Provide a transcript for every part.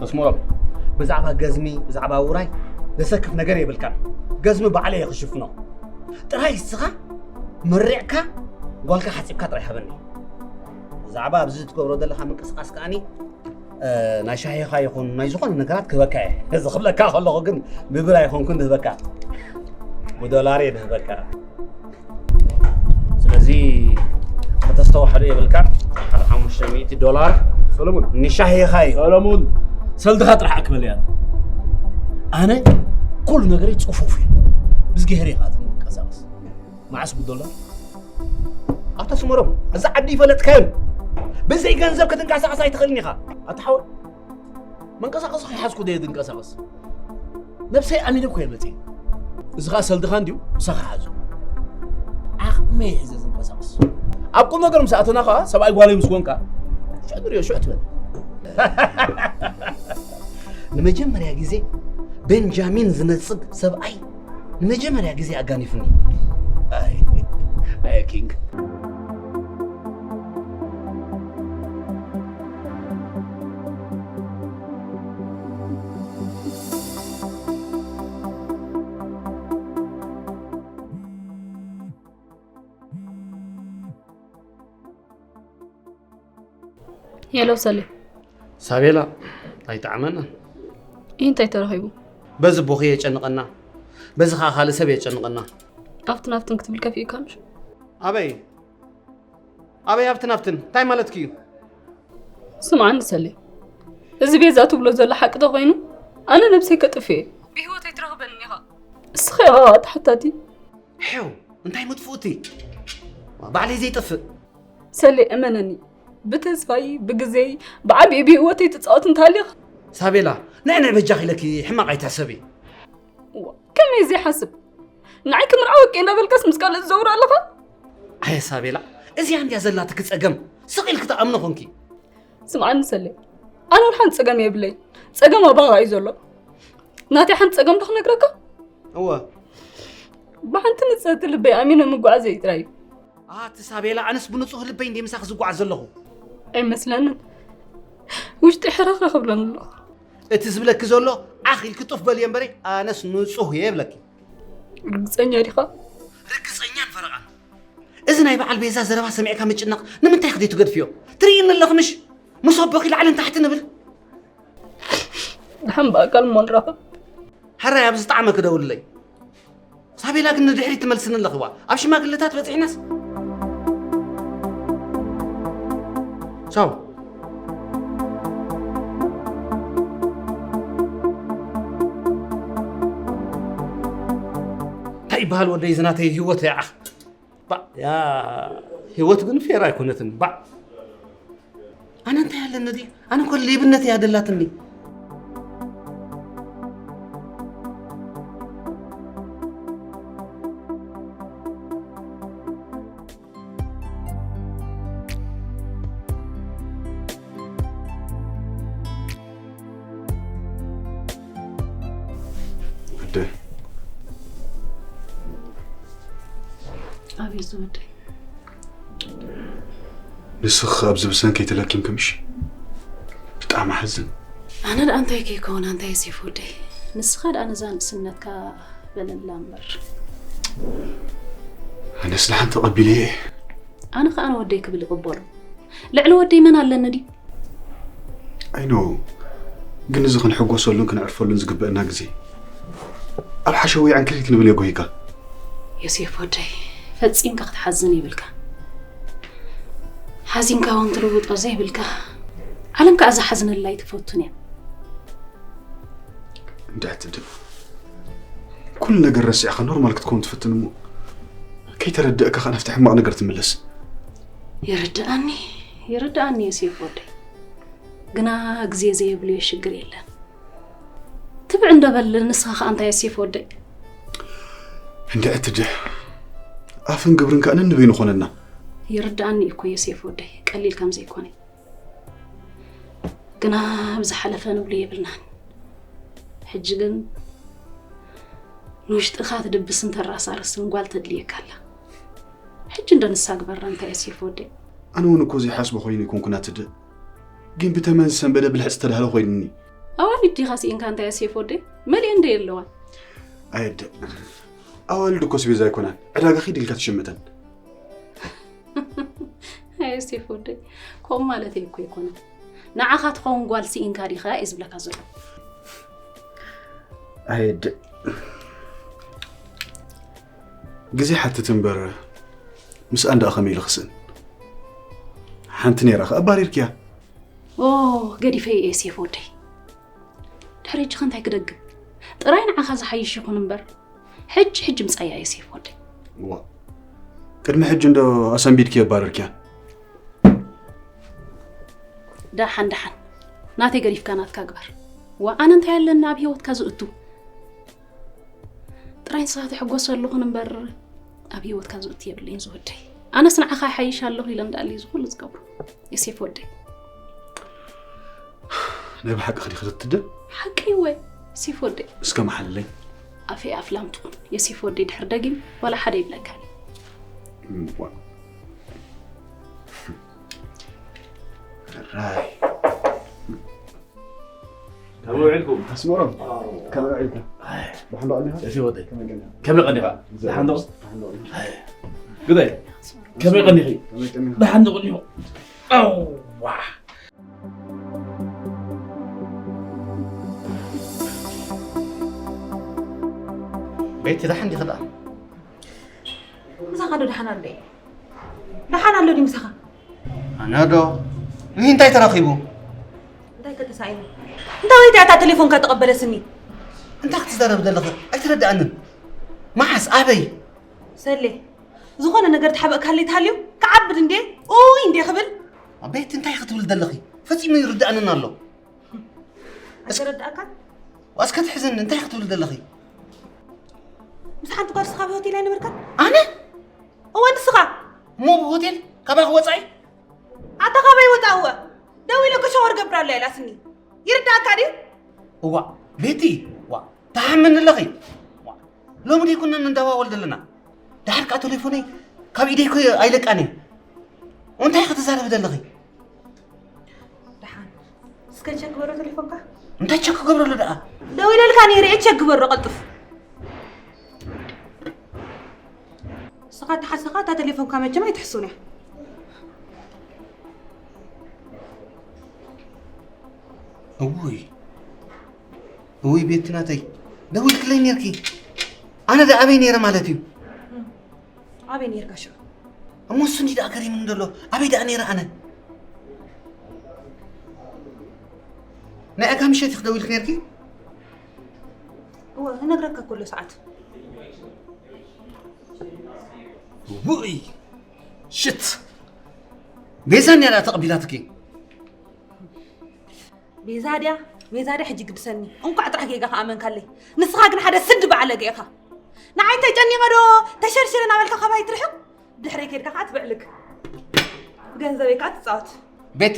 ኣስመሮም፣ ብዛዕባ ገዝሚ፣ ብዛዕባ ውራይ ዘሰክፍ ነገር የብልካን። ገዝሚ ባዕለ እየ ክሽፍኖ። ጥራይ እስኻ መሪዕካ ጓልካ ሓፂብካ ጥራይ ሃበኒ። ብዛዕባ ኣብዚ ትገብሮ ዘለኻ ምንቅስቃስ ከኣኒ፣ እ፣ ናይ ሻሂኻ ይኹን ናይ ዝኾነ ነገራት ክህበካ እየ። እዚ ክብለካ ከለኹ ግን ብብር ኣይኾንኩን ዝህበካ። ብዶላር እየ ዝህበካ። ስለዚ ከተስተውዕሎ የብልካ። ሓደ ሓሙሽተ ሚእቲ ዶላር ሰለሙን። ንሻሂኻ እዩ። ሰለሙን። ሰልድኻ ጥራሕ ኣክበል እያ። ኣነ ኩሉ ነገረይ ጽፉፍ እዩ። ብዝግሄር ኢኻ ትንቀሳቐስ። መዓስ ብዶላር? ኣቶ ስመሮም፣ እዚ ዓዲ ይፈለጥካዮም። ብዘይ ገንዘብ ክትንቀሳቐስ ኣይትኽእልን ኢኻ። ኣታ ሓወይ፣ መንቀሳቐሲ ከይሓዝኩ ደየ ዝንቀሳቐስ። ነብሰይ ኣሚነ እኮ እየ መፅእ። እዚ ኸዓ ሰልድኻ እንድዩ፣ ምሳኻ ሓዞ። ዓቕመይ ሒዘ ዝንቀሳቐስ። ኣብ ቁም ነገር ምስ ኣተና ኸዓ ሰብኣይ ጓለይ ምስ ኮንካ፣ ሽዑ ንሪኦ፣ ሽዑ ትበል። ንመጀመርያ ግዜ ቤንጃሚን ዝነፅግ ሰብኣይ ንመጀመርያ ግዜ ኣጋኒፉኒ። ኣይ፣ ኣይ፣ ኪንግ። ሄሎ ሰሌ። ሳቤላ፣ ኣይጠዓመናን። ይህ እንታይ ተረኺቡ? በዚ ቦኺ የጨንቐና፣ በዚ ኸዓ ካልእ ሰብ የጨንቐና። ኣብትን ኣብትን ክትብል ከፊእካ ምሽ? ኣበይ? ኣበይ ኣብትን ኣብትን? እንታይ ማለትኪ እዩ? ስምዓኒ ሰሌ፣ እዚ ቤዛ ትብሎ ዘላ ሓቂ ተኾይኑ ኣነ ነብሰይ ከጥፍእ እየ። ብህይወተይ ትረኽበኒ ኢኻ። እስኻ ኢኻ ተሓታቲ። ሄው፣ እንታይ መጥፍኡቲ? ባዕለይ ዘይጠፍእ። ሰሌ እመነኒ፣ ብተስፋይ፣ ብግዜይ፣ ብዓቢኡ ብህይወተይ ትጻወት እንተሃሊኻ። ሳቤላ፣ ንዕንዕ በጃኺ ኢለኪ ሕማቕ ኣይትሕሰቢ። እዋ፣ ከመይ ዘይሓስብ? ንዓይ ክምርዓወኪ እንዳበልካስ ምስ ካልእ ትዘውር ኣለኻ? ኣየ ሳቤላ፣ እዚኣ እንድያ ዘላትኪ ጸገም። ስቕ ኢልኪ ትኣምኒ ኾንኪ። ስምዓኒ ሰሌ፣ ኣነ ወላ ሓንቲ ጸገም የብለይ። ጸገም ኣባኻ እዩ ዘሎ። ናተይ ሓንቲ ጸገም ዶ ክነግረካ? እወ። ብሓንቲ ንጽህቲ ልበይ ኣሚነ ምጓዓዘይ ጥራይ እዩ። ኣቲ ሳቤላ፣ ኣነስ ብንጹህ ልበይ እንድየ ምሳኺ ዝጓዓዝ ዘለኹ። ኣይመስለንን። ውሽጢ ሕርኽርኽ ይብለኒ ኣሎ። እቲ ዝብለኪ ዘሎ ዓኽ ኢልኪ ጡፍ በልዮ እምበረይ፣ ኣነስ ንጹህ እየ ይብለኪ። ርግጸኛ ዲኻ? ርግጸኛን ፈረቓን። እዚ ናይ በዓል ቤዛ ዘረባ ሰሚዕካ ምጭናቕ ንምንታይ ኢኺ ዘይትገድፍዮ? ትርእይኒ ኣለኺ ምሽ? ምስ ኣቦኺ ላዕልን ታሕትን እብል። ደሓን ብኣካል እሞ ንራኸብ። ሕራይ ኣብዚ ጣዕመ ክደውልለይ። ሳቤላ ግን ንድሕሪት ትመልስኒ ኣለኺ ዋ። ኣብ ሽማግለታት በጺሕናስ። ቻው። እንታይ ይበሃል ወደይ፣ እዚ ናተይ ህይወት ያዓ። ባእ፣ ያ ህይወት ግን ፌር ኣይኮነትን። ባእ፣ ኣነ እንታይ ኣለኒ ድዩ? ኣነ እኮ ሌብነት እያ ደላትኒ። ኣደ። ኣቤት ዝወደይ። ንስኺ ኣብዚ ብሰንከይ ተለኪምኪ ምሽ? ብጣዕሚ ኣሕዝን። ኣነ ደኣ እንታይ ከይከውን ኣንታ ዮሴፍ ወደይ። ንስኻ ደኣ ነዛ ንእስነትካ በለላ እምበር። ኣነስ ደሓን ተቐቢለዮ እየ። ኣነ ኸኣ ንወደይ ክብል ይቕበሎ። ልዕሊ ወደይ መን ኣለኒ ድዩ? I know፣ ግን እዚ ክንሕጎሰሉን ክነዕርፈሉን ዝግበአና ግዜ ኣብ ሓሸውየ ዕንክሊል ክንብል እዮ ጎሂካ። ዮሴፍ ወደይ፣ ፈጺምካ ክትሓዝን የብልካ። ሓዚንካ እውን ትልውጦ ዘይብልካ። ዓለም ከኣ ዝሓዝነላ ኣይትፈቱን እያ። እንድዒ ትድእ፣ ኩሉ ነገር ረሲዕካ ኖርማል ክትከውን ትፍትን እሞ፣ ከይተረደእካ ከኣ ናብቲ ሕማቕ ነገር ትምለስ። ይርድኣኒ፣ ይርድኣኒ ዮሴፍ ወደይ። ግና ግዜ ዘየብልዮ ሽግር የለን። ትብዕ እንዶ በል ንስኻ ከኣ እንታይ ዮሴፍ ወደይ። እንድዒ ትድሕ፣ ኣፍን ግብርን ከኣ ነንበይኑ ኾነና። ይርድኣኒ እኮ ዮሴፍ ወደይ፣ ቀሊል ከም ዘይኮነ። ግና ብዝሓለፈ ንብሎ የብልናን። ሕጂ ግን ንውሽጥኻ ትድብስን ተራሳርስን ጓል ተድልየካ ኣላ። ሕጂ እንዶ ንሳ ግበራ እንታይ ዮሴፍ ወደይ። ኣነ እውን እኮ ዘይሓስቦ ኮይኑ ኣይኮንኩን ኣትድእ። ግን ብተመን ዝሰንበደ ብልሕፂ ዝተዳህለ ኮይኑኒ። ኣዋልድ ዲኻ ስኢንካ እንታይ ዮሴፍ ወደይ? መሊኤን ዶ የለዋን? ኣየድእ። ኣዋልድ እኮ ኣስቤዛ ኣይኮናን። ዕዳጋ ኺድ ኢልካ ትሽምተን። ኣይ ዮሴፍ ወደይ፣ ከምኡ ማለተይ እኮ ኣይኮነን። ንዓኻ ትኸውን ጓል ስኢንካ ዲኻ እየ ዝብለካ ዘለኹ። ኣየድእ። ግዜ ሓትት እምበር ምስኣን ደኣ ከመይ ኢለ ክስእን? ሓንቲ ነይራ ኸኣ ኣባሪርክያ። ኦ፣ ገዲፈ እየ ዮሴፍ ወደይ። ድሕሪ ሕጂ ኸ እንታይ ክደግም? ጥራይ ንዓኻ ዝሓይሽ ይኹን እምበር፣ ሕጂ ሕጂ ምጻያ ዮሴፍ ወደይ። ዋ፣ ቅድሚ ሕጂ እንዶ ኣሰንቢድኪ ኣባረርክያን። ደሓን ደሓን፣ ናተይ ገዲፍካ ናትካ ግበር። ዋ፣ ኣነ እንታይ ኣለኒ ኣብ ህይወትካ ዝእቱ? ጥራይ ንስኻ ትሕጎሰሉ ኹን እምበር፣ ኣብ ህይወትካ ዝእቱ የብለይን ዝወደይ። ኣነስ ንዓኻ ይሓይሽ ኣለኹ ኢለ እንዳኣሊ እዚ ኩሉ ዝገብሮ። ዮሴፍ ወደይ። ናይ ብሓቂ ኸዲ ክትትደ? ሓቂ ወይ? ዮሴፍ ወደይ። እስከ መሓለለይ። ኣፈይ ኣፍላም ትኹን። ዮሴፍ ወደይ ድሕር ደጊም ዋላ ሓደ ይብለካ። እም፣ ዋ። ራይ። ከመይ ውዒልኩም? ኣስመሮም፣ ከመይ ውዒልካ? ኣይ። ደሓን ዶ ቀኒኻ? ዮሴፍ ወደይ። ከመይ ቀኒኻ? ከመይ ቀኒኻ? ደሓን ዶ? ደሓን ዶ ቀኒኻ? ኣይ። ግዳይ፣ ከመይ ቀኒኺ? ከመይ ቀኒኻ? ደሓን ዶ ቀኒኹ? ኣዋ። ቤቲ፣ ደሓን ዲኺ ደኣ? ምሳኻ ዶ ደሓን ኣሎ? ደሓን ኣሎ ድዩ ምሳኻ? ኣነ ዶ? ንሂ እንታይ ተረኺቡ? እንታይ ከተሳኢኑ? እንታይ ወይ እታ ቴሌፎንካ ተቐበለ ስኒ? እንታይ ክትዛረብ ዘለኺ? ኣይተረድኣንን። መዓስ? ኣበይ? ሰሌ፣ ዝኾነ ነገር ተሓበእካለይ ተሃልዩ ክዓብድ እንዴ? ኡይ እንዴ ክብል? ኣቤት፣ እንታይ ክትብል ዘለኺ? ፈጺሙ ይርድኣንን ኣሎ። ኣይተረድኣካን? ዋስ ከትሕዝኒ እንታይ ክትብል ዘለኺ? ምስ ሓንቲ ጓል ስኻ ኣብ ሆቴል ኣይነበርካን? ኣነ? እወ፣ ንስኻ። እሞ ብሆቴል ካባኺ ወጻኢ? ኣታ ካባይ ወጻእ እወ። ደው ኢለ እኮ ሻወር ገብር ኣሎ ኢላትኒ። ይርድኣካ ድዩ? እዋ፣ ቤቲ፣ ዋ፣ ትሓምኒ ኣለኺ? ዋ፣ ሎሚ ደይኮና ንደዋወል ዘለና። ድሓር ከኣ ቴሌፎነይ ካብ ኢደይ እኮ ኣይለቃን እዩ። እንታይ ክትዛረቢ ዘለኺ? ደሓን። እስከ ቸክ ግበሮ ቴሌፎንካ። እንታይ ቸክ ክገብረሉ ደኣ? ደው ኢለልካ ነይረ፣ ቸክ ግበሮ ቀልጥፍ። ንስኻ ተሓሰኻ እታ ቴሌፎንካ መቸም ኣይትሕሱን እያ። እውይ፣ እውይ ቤቲ ናተይ፣ ደዊልክለይ ነርኪ። ኣነ ደ ኣበይ ነይረ ማለት እዩ? ኣበይ ነይርካ ሽዑ? እሞ እሱ እንዲ ደኣ ገሪሙኒ ዘሎ፣ ኣበይ ደኣ ነይረ ኣነ? ናይ ኣጋ ምሸት ኢኺ ደዊልኪ ነርኪ? እወ፣ እነግረካ ከሎ ሰዓት። ውይ፣ ሽት፣ ቤዛ እንድያ ደኣ ተቐቢላትኪ። ቤዛ ድያ? ቤዛ ድያ? ሕጂ ግድሰኒ። እንቋዕ ጥራሕ ጌጋ ከኣመንካለይ። ንስኻ ግን ሓደ ስዲ በዓለገ ኢኻ። ንዓይ እንተጨኒቐ ዶ ተሸርሽረ እናበልካ ካባይ ትርሕቕ? ድሕረይ ከድካ ከኣ ትብዕልግ። ብገንዘበይ ከኣ ትጻወት። ቤቲ፣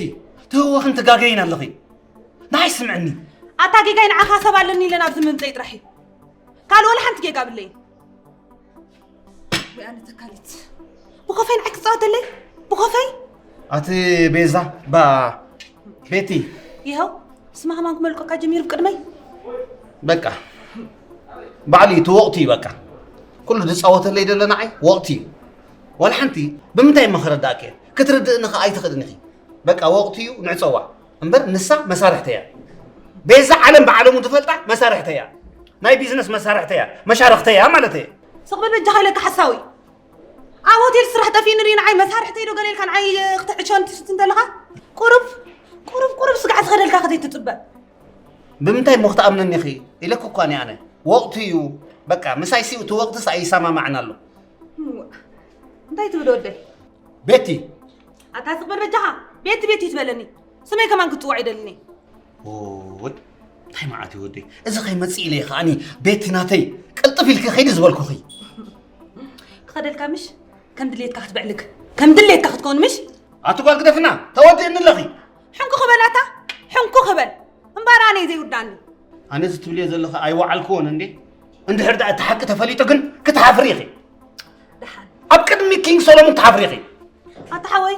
ትህወኽን ትጋገይን ኣለኺ። ንዓይ ስምዕኒ። ኣታ ጌጋይ ንዓኻ ሰብ ኣለኒ ኢለ ናብዚ ምምጸይ ጥራሕ እዩ። ካልእ ወላ ሓንቲ ጌጋ ብለይን። ወይ ኣነ ተካሊት። ብኸፈይ ንዓይ ክጻወተለይ? ብኸፈይ? ኣቲ ቤዛ፣ ባ-፣ ቤቲ። ይኸው፣ ስማ ከማን ክመልቀካ ጀሚሩ ብቅድመይ። በቃ። ባዕሉ እዩ፣ እቲ ወቕቲ እዩ በቃ። ኩሉ ዝጻወተለይ ደሎ ንዓይ ወቕቲ እዩ። ዋላ ሓንቲ፣ ብምንታይ እሞ ክረዳእኪ እየ? ክትርድእኒ ኸኣ ኣይትኽእልን ኢኺ። በቃ ወቕቲ እዩ፣ ንዕጸዋ። እምበር ንሳ መሳርሕተይ እያ። ቤዛ ዓለም ብዓለሙ ትፈልጣ መሳርሕተይ እያ። ናይ ቢዝነስ መሳርሕተይ እያ። መሻርኽተይ እያ ማለት እየ። ስቕ በል በጃኻ ኢለካ ሓሳዊ። ኣብ ሆቴል ስራሕ ጠፊእኒ ድዩ ንዓይ መሳርሕተይ ዶ ገለ ኢልካ ንዓይ ክትዕሾ እንትስት እንተለኻ? ቁሩብ፣ ቁሩብ፣ ቁሩብ ስጋዕ ዝኸደልካ ከዘይትጽበ። ብምንታይ እሞ ክትኣምነኒ ኢኺ? ኢለኪ እኳ እኔ ኣነ። ወቕቱ እዩ። በቃ ምሳይሲ እቲ ወቕትስ ኣይሰማማዕን ኣሎ። እዋ፣ እንታይ ትብል ወደይ? ቤቲ። ኣታ ስቕ በል በጃኻ። ቤቲ፣ ቤቲ ትበለኒ። ስመይ ከማን ክትጽዋዕ ይደልኒ። ኦይ፣ እንታይ መዓት እዩ ወደይ። እዚ ከይመጽእ ኢለ ከኣኒ ቤቲ ናተይ ቅልጥፍ ኢልኪ ከይዲ ዝበልኩኺ። ክኸደልካ ምሽ? ከም ድሌትካ ክትብዕልግ። ከም ድሌትካ ክትከውን ምሽ? ኣቲ ጓል ግደፍና፣ ተወዲእኒ ኣለኺ። ሕንኩ ክበል ኣታ፣ ሕንኩ ክበል። እምበኣር ኣነ እዩ ዘይውዳኒ። ኣነ እዚ ትብልዮ ዘለኺ ኣይወዓልክዎን እንዴ? እንድሕር ደኣ እቲ ሓቂ ተፈሊጡ ግን ክትሓፍሪ ኢኺ። ደሓን። ኣብ ቅድሚ ኪንግ ሶሎሞን ትሓፍሪ ኢኺ። ኣታ ሓወይ፣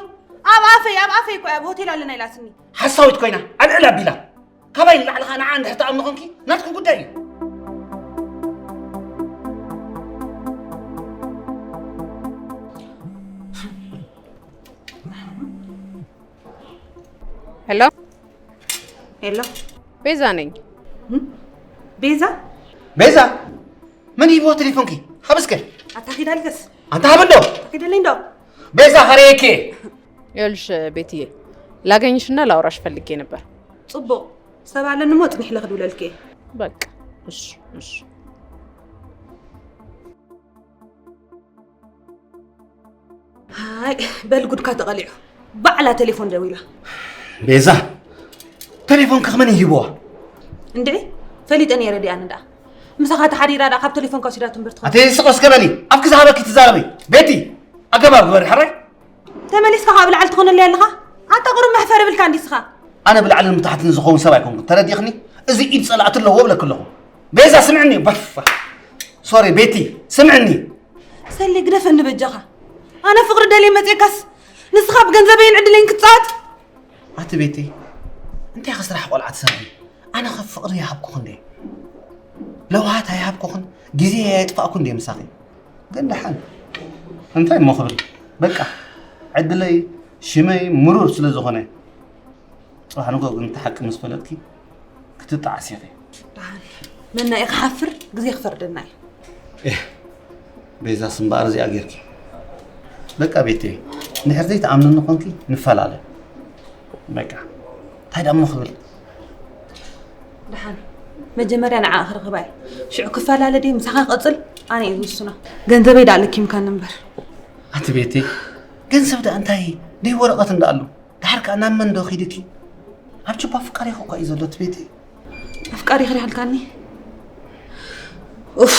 ኣብ ኣፈይ፣ ኣብ ኣፈይ እኮ ኣብ ሆቴል ኣለና ኢላትኒ። ሓሳዊት ኮይና ኣልዕል ኣቢላ። ካባይ ንላዕሊ ኸዓ ንዓ እንድሕር ትኣምኒ ኾንኪ ናትኪ ጉዳይ እዩ። ሄሎ። ሄሎ። ቤዛ ነኝ። ቤዛ። ቤዛ፣ መን ሂብዎ ቴሌፎንኪ? ሃብ እስከ። ኣታ ኺዳልከስ? ኣንታ ሃብ እንዶ። ኪደለይ እንዶ። ቤዛ፣ ኸረየኪ። ይኸውልሽ ቤትዬ፣ ላገኝሽና ላውራሽ ፈልጌ ነበር። ጽቡቕ። ሰብ ኣለኒ እሞ ጽኒሕ ኢለ ክድውለልኪ እየ። በቃ እሺ፣ እሺ። ሃይ፣ በል ጉድካ ተቐሊዑ። ባዕላ ቴሌፎን ደዊላ። ቤዛ፣ ቴሌፎንኪ ኸ መን ሂብዋ? እንድዒ፣ ፈሊጠ ነይረ ዲኣኒ ደኣ። ምሳኻ ተሓዲራ ደኣ ካብ ቴሌፎንካ ወሲዳ ትንብር ትኸውን። ኣቲ ስቕ እስከ በሊ፣ ኣፍኪ ዝሃበኪ ትዛረቢ። ቤቲ፣ ኣገባብ ግበሪ ሕራይ። ተመሊስካ ካብ ላዕሊ ትኾነለይ ኣለኻ? ኣንታ ቁሩብ መሕፈር ብልካ እንዲ ስኻ። ኣነ ብላዕልን ብታሕትን ዝኸውን ሰብ ኣይኮንኩን፣ ተረዲእኽኒ? እዚ ኢድ ጸላእቲ ኣለዎ እብለኪ ኣለኹ። ቤዛ ስምዕኒ፣ ባፋ። ሶሪ ቤቲ፣ ስምዕኒ። ሰሌ ግደፈኒ በጃኻ። ኣነ ፍቕሪ ደልየ መጽየካስ ንስኻ ብገንዘበይን ዕድለይን ክትጻወት? ኣቲ ቤቲ፣ እንታይ ኢኺ ስራሕ ቆልዓ ትሰርሒ? ኣነ ኸ ፍቕሪ ይሃብኩኽን ድየ? ለውሃት ኣይሃብኩኽን፣ ግዜ ኣየጥፋእኩን ድየ ምሳኺ? ግን ደሓን እንታይ እሞ ክብል፣ በቃ ዕድለይ ሽመይ ምሩር ስለ ዝኾነ፣ ጽባሕ ንግሆ ግን እቲ ሓቂ ምስ ፈለጥኪ ክትጣዓሲ ኢኺ። ደሓን መና ኢኻ ሓፍር ግዜ ክፈርደና እዩ። ኤህ፣ ቤዛስ እምበኣር እዚኣ ጌርኪ። በቃ ቤተይ፣ እንድሕር ዘይትኣምንኒ ኾንኪ ንፈላለ። በቃ እንታይ ደኣ እሞ ክብል። ደሓን መጀመርያ ንዓኣ ክረኽባ እየ። ሽዑ ክፈላለ ድየ ምሳኻ ክቐጽል ኣነ እየ ዝውስኖ። ገንዘበይ ደኣ ለኪምካኒ እምበር። ኣቲ ቤተይ፣ ገንዘብ ደኣ እንታይ ደይ ወረቐት እንዳኣሉ። ድሓር ከኣ ናብ መን ዶ ኺድኪ? ኣብ ጁባ ኣፍቃሪኺ እኳ እዩ ዘሎ እቲ ቤተይ። ኣፍቃሪኺ ዲኺ ኢልካኒ? ኡፍ፣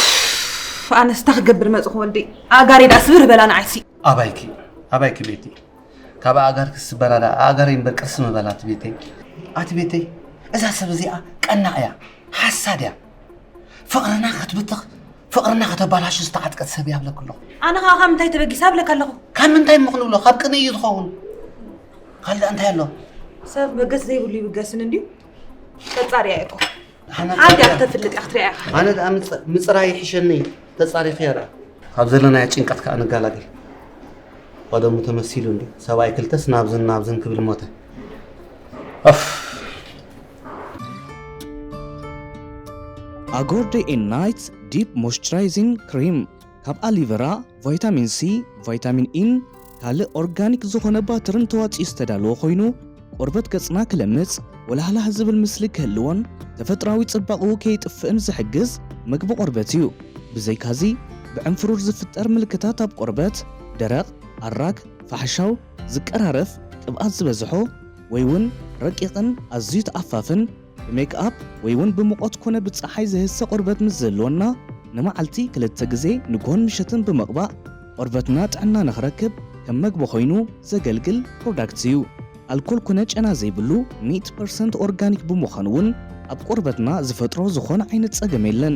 ኣነስ እንታይ ክገብር መጽኹ ወልደይ? ኣእጋረይ ደኣ ስብር በላ ንዓይሲ። ኣባይኪ፣ ኣባይኪ ቤቲ። ካብ ኣእጋርኪ ዝስበራ ደኣ ኣእጋረይ እምበር ቅርሲ ምበላ እቲ ቤተይ። ኣቲ ቤተይ፣ እዛ ሰብ እዚኣ ቀናእ እያ፣ ሓሳድ እያ። ፍቕርና ክትብትኽ፣ ፍቕርና ከተባላሹ ዝተዓጥቀት ሰብ እያ እብለኪ ኣለኹ። ኣነ ኸኣ ካብ ምንታይ ተበጊሳ እብለካ ኣለኹ? ካብ ምንታይ እሞ ክንብሎ፣ ካብ ቅንኢ እዩ ዝኸውን። ካልእ እንታይ ኣሎ? ሰብ መገስ ዘይብሉ ይብገስን እንድዩ። ተጻርያ እኮ። ኣነ ኣንተ ተፍልጥ እያ ክትሪኣ ኢኻ። ኣነ ደኣ ምጽ- ምጽራይ ይሕሸኒ፣ ተጻሪኺ እያ ደኣ። ካብ ዘለናዮ ጭንቀት ከኣ ንገላገል። ቀደሙ ተመሲሉ እንዲ ሰብኣይ ክልተስ ናብዝን ናብዝን ክብል ሞተ። ኣፍ። ኣጎር ደይ ኤንድ ናይት ዲፕ ሞይስቸራይዚንግ ክሪም ካብ ኣሊቨራ፣ ቫይታሚን ሲ፣ ቫይታሚን ኢን ካልእ ኦርጋኒክ ዝኾነ ባተርን ተዋጺኡ ዝተዳለወ ኮይኑ፣ ቆርበት ገጽና ክለምጽ፣ ወላህላህ ዝብል ምስሊ ክህልዎን ተፈጥራዊ ጽባቕኡ ከይጥፍእን ዝሕግዝ መግቢ ቆርበት እዩ። ብዘይካዚ፣ ብዕንፍሩር ዝፍጠር ምልክታት ኣብ ቆርበት፣ ደረቕ፣ ኣራግ፣ ፋሕሻው፣ ዝቀራረፍ፣ ቅብኣት ዝበዝሖ፣ ወይ እውን ረቂቕን ኣዝዩ ተኣፋፍን ብሜክኣፕ ወይ እውን ብሙቐት ኮነ ብጸሓይ ዝህሰ ቆርበት ምስ ዝህልወና፣ ንመዓልቲ ክልተ ግዜ ንግሆን ምሸትን ብምቕባእ፣ ቆርበትና ጥዕና ንኽረክብ ከም መግቢ ኮይኑ ዘገልግል ፕሮዳክት እዩ። ኣልኮል ኮነ ጨና ዘይብሉ ሚእቲ ፐርሰንት ኦርጋኒክ ብምዃኑ እውን ኣብ ቆርበትና ዝፈጥሮ ዝኾነ ዓይነት ጸገም የለን።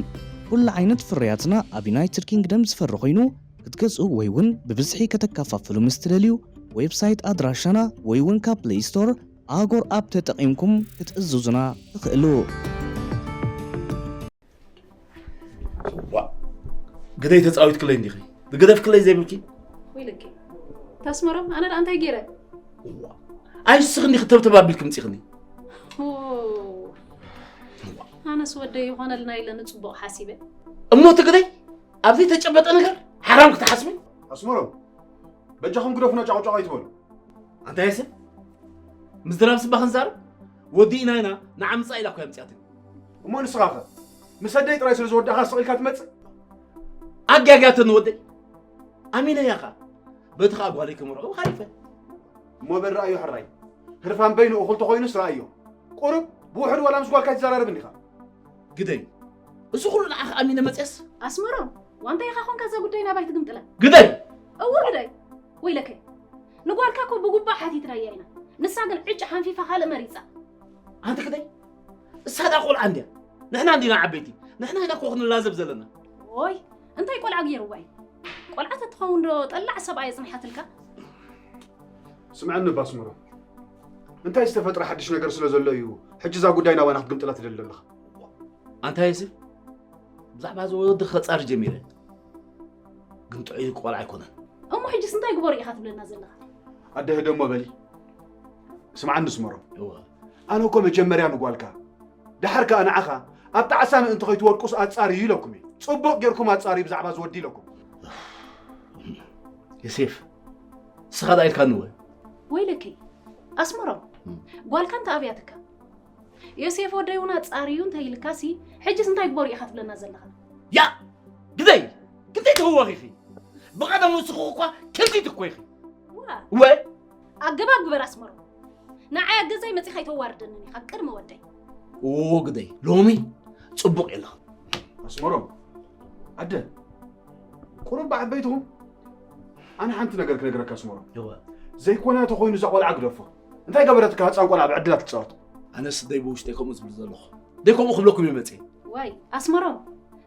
ኩሉ ዓይነት ፍርያትና ኣብ ዩናይትድ ኪንግደም ዝፈሪ ኮይኑ ክትገዝኡ ወይ እውን ብብዝሒ ከተከፋፍሉ ምስ ትደልዩ ዌብሳይት ኣድራሻና ወይ እውን ካብ ፕለይ ስቶር ኣጎር ኣፕ ተጠቒምኩም ክትእዝዙና ትኽእሉ። ዋእ፣ ግደይ ተጻዊትክለይ እንዲኺ። ዝገደፍክለይ ዘይብልኪ። ወይለኪ። ታስመሮም፣ ኣነ ደኣ እንታይ ገይረ? ዋእ፣ ኣይ ንስኺ እንዲኺ ተብተብ ኣቢልኪ ምጺኽኒ። ኦ፣ ኣነስ ወደይ ይኾነልና ኢለ ንጽቡቕ ሓሲበ። እሞ እቲ ግደይ ኣብ ዘይተጨበጠ ነገር ሓራም ክትሓስቢ? ኣስመሮም፣ በጃኹም ግደፉና ጫቑጫቑ ኣይትበሉ። ኣንታ የስን፣ ምዝራብ ስባ ክንዛረብ ወዲእና ኢና፣ ንዓ ምጻእ ኢላ እኮ እያ ኣምጺኣትኒ። እሞ ንስኻ ኸ? ምስ ኣደይ ጥራይ ስለ ዝወዳእኻ ስቕ ኢልካ ትመጽእ? ኣጋግያተኒ ወደይ። ኣሚነያ ኸኣ። በቲ ኸኣ ጓለይ ክምርዖ ሃሪፈ። እሞ በል ረኣዮ ሕራይ። ህርፋን በይኑ እኹል ተኾይኑስ ረኣዮ። ቁሩብ ብውሕዱ ዋላ ምስ ጓልካ ኣይትዘራረብን ዲኻ? ግደይ። እዚ ኹሉ ንዓኺ ኣሚነ መጽየስ? ኣስመሮም፣ ዋንታ ኢኻ ኾንካ እዛ ጉዳይ ናባይ ትግምጥላ? ግደይ! እወ ግደይ። ወይለከ። ንጓልካ እኮ ብጉባእ ሓቲትናያ ኢና። ንሳ ግን ዕጭ ሓንፊፋ ካልእ መሪጻ። ኣንቲ ግደይ። እሳ ደኣ ቆልዓ እንድያ። ንሕና እንዲና ዓበይቲ። ንሕና ኢና እኮ ክንላዘብ ዘለና። ኦይ፣ እንታይ ቆልዓ ገይርዋ እዩ? ቆልዓ ተትኸውን ዶ ጠላዕ ሰብኣይ ኣጽኒሓትልካ? ስምዐኒ እባ ኣስመሮም። እንታይ ዝተፈጥረ ሓድሽ ነገር ስለ ዘሎ እዩ ሕጂ እዛ ጉዳይ ናባና ክትግምጥላ ትደሊ ዘለኻ? ኣንታ የስፍ፣ ብዛዕባ እዚ ወዲ ክጻር ጀሚረ። ግን ጥዑይ ቆልዓ ኣይኮነን። እሞ ሕጅስ እንታይ ግበሩ ኢኻ ትብለና ዘለኻ? ኣደ ህደሞ በሊ። ስምዓኒ ኣስመሮም። እወ። ኣነ እኮ መጀመርያ ንጓልካ፣ ደሓር ከኣ ንዓኻ ኣብ ጣዕሳ ምእንቲ ከይትወድቁስ ኣጻርዩ ኢለኩም እየ። ጽቡቕ ጌርኩም ኣጻርዩ ብዛዕባ እዚ ወዲ ኢለኩም። ዮሴፍ፣ ንስኻ ደኣ ኢልካኒ ወ? ወይለኪ፣ ኣስመሮም፣ እም። ጓልካ እንተ ኣብያትካ፣ ዮሴፍ ወደይ እውን ኣጻርዩ እንተ ኢልካሲ፣ ሕጅስ እንታይ ግበሩ ኢኻ ትብለና ዘለኻ? ያ! ግደይ! ክንደይ ተህዋኺኺ? ብቐደሙ ንስኺ እኳ ከምዚት እኮ ኢኺ። ዋ! ወ? ኣገባብ ግበር ኣስመሮም። ንዓይ ኣብ ገዛይ መጺኻ ኣይተዋርደንን ኢኻ ቅድሚ ወደይ። ኦ ግደይ፣ ሎሚ ጽቡቕ የለኽን። ኣስመሮም፣ ኣደ፣ ቁሩብ ብዓበይትኹም። ኣነ ሓንቲ ነገር ክነግረካ ኣስመሮም። እወ። ዘይኮነ ተኾይኑ እዛ ቆልዓ ግደፎ። እንታይ ገበረትካ ህጻን ቆልዓ ብዕድላ ትጻወት? ኣነስ ደይ ብውሽጠይ ከምኡ ዝብል ዘለኹ። ደይ ከምኡ ክብለኩም እየ መጽየ። ዋይ፣ ኣስመሮም፣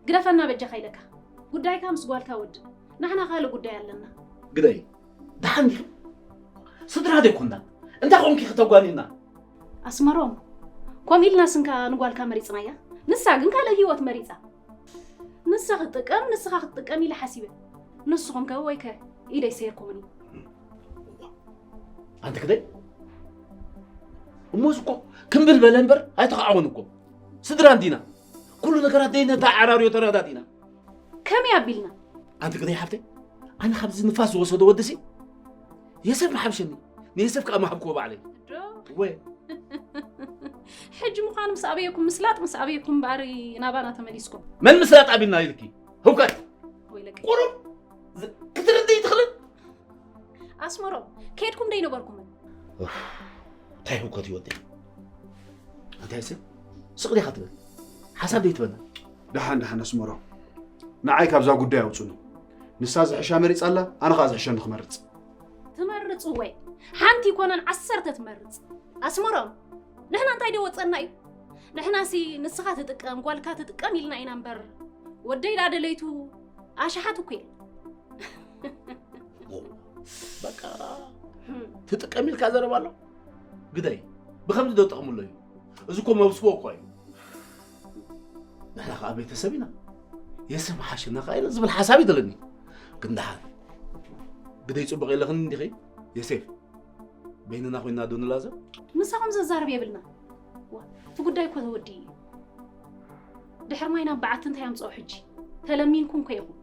ግደፈና በጃኻ ኢለካ። ጉዳይካ ምስ ጓልካ ወድእ። ንሕና ካልእ ጉዳይ ኣለና። ግደይ፣ ደሓን ዲኺ? ስድራ ደይ ኮንና። እንታይ ኾንኪ ከተጓኒና? ኣስመሮም፣ ከምኡ ኢልና ስንካ ንጓልካ መሪጽናያ። ንሳ ግን ካልእ ህይወት መሪጻ። ንሳ ክትጥቀም፣ ንስኻ ክትጥቀም ኢለ ሓሲበ። ንስኹም ከ ወይ ከ ኢደይ ሰይርኩምኒ። ኣንቲ ግደይ፣ እሞ እዚ እኮ ክምብል በለ እምበር ኣይተኻዕወን እኮ። ስድራ እንዲና። ኩሉ ነገራት ደይ ነተዓራርዮ ተረዳዲና። ከመይ ኣቢልና? ኣንቲ ግደይ ሓፍተይ፣ ኣነ ካብዚ ንፋስ ዝወሰዶ ወድሲ የሰብ ምሓብሸኒ። ንየሰብ ከኣ ምሃብክዎ ባዕለይ። ዶ? ወ? ሕጂ ምዃኑ ምስ ኣበየኩም ምስላጥ ምስ ኣበየኩም እምበኣር ናባና ተመሊስኩም። መን ምስላጥ ኣቢልና ኢልኪ? ህውከት! ወይለቀ። ቁሩብ ዝ-፣ ክትርድኢ ትኽእልን? ኣስመሮም፣ ከድኩም ደይ ነበርኩምን? ኡፍ፣ እንታይ ህውከት እዩ ወደይ? እንታይ ስብ? ስቕ ዲኻ ትብል? ሓሳብ ደይ ትበና? ደሓን፣ ደሓን ኣስመሮም። ንዓይ ካብዛ ጉዳይ ኣውጹኒ። ንሳ ዝሕሻ መሪጻ ኣላ፣ ኣነ ኸኣ ዝሕሸኒ ክመርጽ። ትመርጽ ወይ? ሓንቲ ይኮነን ዓሰርተ ትመርጽ። ኣስመሮም፣ ንሕና እንታይ ደይ ወጸና እዩ? ንሕናሲ ንስኻ ትጥቀም፣ ጓልካ ትጥቀም ኢልና ኢና እምበር፣ ወደይ ደኣ ደለይቱ ኣሽሓት እኮ እየ። በቃ፣ ትጥቀም ኢልካ ዘረባ ኣሎ? ግደይ፣ ብኸምዚ ዶ ጥቕሚ ኣሎ እዩ? እዚ እኮ መብስቦ እኮ እዩ። ንሕና ኸዓ ቤተሰብ ኢና። የስፍ ምሓሸና ኸዓ ኢለ ዝብል ሓሳብ እዩ ዘለኒ። ግን ደሓን፣ ግደይ ጽቡቕ የለኽን እንዲኺ? የሴፍ፣ በይንና ኮይንና ዶ ንላዘብ? ምሳኹም ዘዛርብ የብልና። ዋ፣ እቲ ጉዳይ እኮ ተወዲኡ እዩ። ድሕሪ ማይ ናብ በዓቲ እንታይ ኣምጽኦ ሕጂ? ተለሚንኩም እኮ ኢኹም።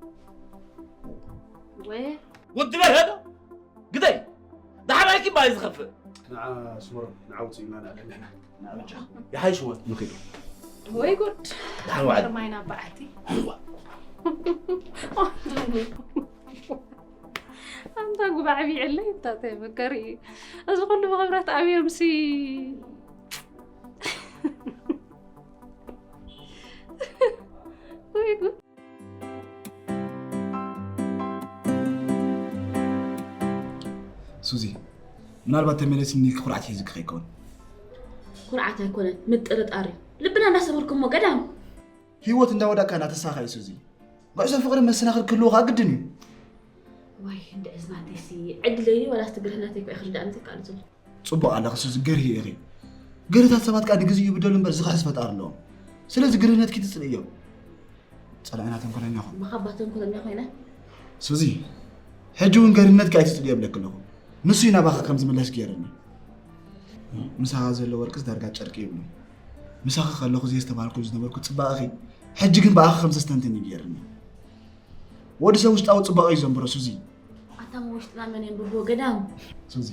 ወ- ወዲ በርሀ ዶ? ግደይ! ደሓር ኣይኪ ባይ ዝኸፍእ። ንዓ ኣስመሮም፣ ንዓ ውፅእ ኢልና ንኣለ ንሕና። ንዓ በጃ። ይሓይሽ ወ-፣ ንኺዱ። ወይ ጉድ። ደሓር ውዓል። ድሕሪ ማይ ናብ በዓቲ። እዋ። ኣንታ ጉባዕ ቢዕለይ፣ እንታይ መከሪ እዩ። እዚ ኩሉ ብኽብረት ኣብዮምሲ። ወይ ጉድ። ሱዚ፣ ምናልባት ተመለሲኒ ኢልኪ ኩርዓት ሒዝኪ ከይከውን። ኩርዓት ኣይኮነን፣ ምጥርጣር እዩ። ልብና እንዳሰበርኩሞ ገዳም። ህይወት እንዳወዳእካ እንዳተሳኻ እዩ ሱዚ። ጉዕዞ ፍቕሪ መሰናኽል ክህልዎ ከዓ ግድን እዩ። ዋይ፣ እንደ እዝናተይሲ ዕድለይ ዋላስ ትግርህነተይ እኮ እዩ ክርዳእኒ ዘይከኣል ዘሎ። ጽቡቕ ኣለኺ ሱዚ፣ ገርሂ ኢኺ። ገርህታት ሰባት ከዓ ንግዜኡ ይብደሉ እምበር ዝኽሕስ ፈጣሪ ኣለዎም። ስለዚ ግርህነትኪ ትጽልእዮ። ጸላኢና ተንኮለኛ ኹን። እሞ ካባ ተንኮለኛ ኮይነ? ሱዚ፣ ሕጂ እውን ገርህነትኪ ኣይትጽልዮ እብለኪ ኣለኹ። ንሱ እዩ ናባኺ ከም ዝምለስ ገይሩኒ። ምሳኻ ዘሎ ወርቅስ ዳርጋ ጨርቂ ይብሉ። ምሳኺ ከለኹ ዘየስተብሃልኩ ዝነበርኩ ጽባቐኺ፣ ሕጂ ግን ብኣኺ ከም ዘስተንትን እዩ ገይሩኒ። ወዲ ሰብ ውሽጣዊ ጽባቐ እዩ ዘንብሮ ሱዚ። ኣታ እሞ ውሽጥና መን የንብቦ ገዳም? ሱዚ፣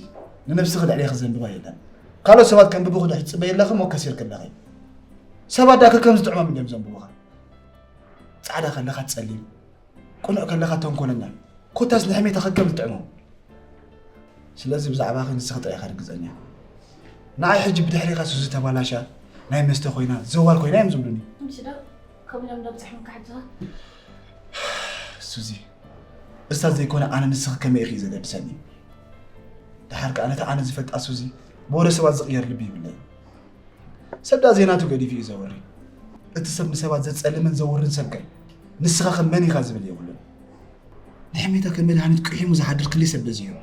ንነብስኺ ልዕሌኺ ዘንብባ የለን። ካልኦት ሰባት ከንብቡኺ ዶ ትጽበዪ ኣለኺ እሞ ከሲርኪ ኣለኺ። ሰባት ደኣ ከከም ዝጥዕሞም እዮም ዘንብቡኻ። ጻዕዳ ከለኻ ጸሊም፣ ቅኑዕ ከለኻ ተንኮለኛ፣ ኮታስ ንሕሜታ ከከም ዝጥዕሞም። ስለዚ ብዛዕባኺ ንስኺ ጥራይ ኢኻ ርግጸኛ። ንዓይ ሕጂ ብድሕሪኻ ሱዚ ተባላሻ፣ ናይ መስተ ኮይና፣ ዘዋር ኮይና እዮም ዝብሉኒ። እሺ ዶ? ከምኡ ኢሎም ዶ ኣብጺሖምካ ሕጂ ኸ? ሱዚ፣ እስታት ዘይኮነ ኣነ ንስኺ ከመይ ኢኺ ዘገድሰኒ። ደሓር ከኣ ነታ ኣነ ዝፈልጣ ሱዚ ብወረ ሰባት ዝቕየር ልቢ ይብለይ። ሰብ ደኣ ዜናቱ ገዲፉ እዩ ዘውሪ። እቲ ሰብ ንሰባት ዘጸልምን ዘውርን ሰብ ከ ንስኻ ከ መን ኢኻ ዝብል የብሉን። ንሕሜታ ከም መድሃኒት ቅሒሙ ዝሓድር ክንደይ ሰብ በዚሑ።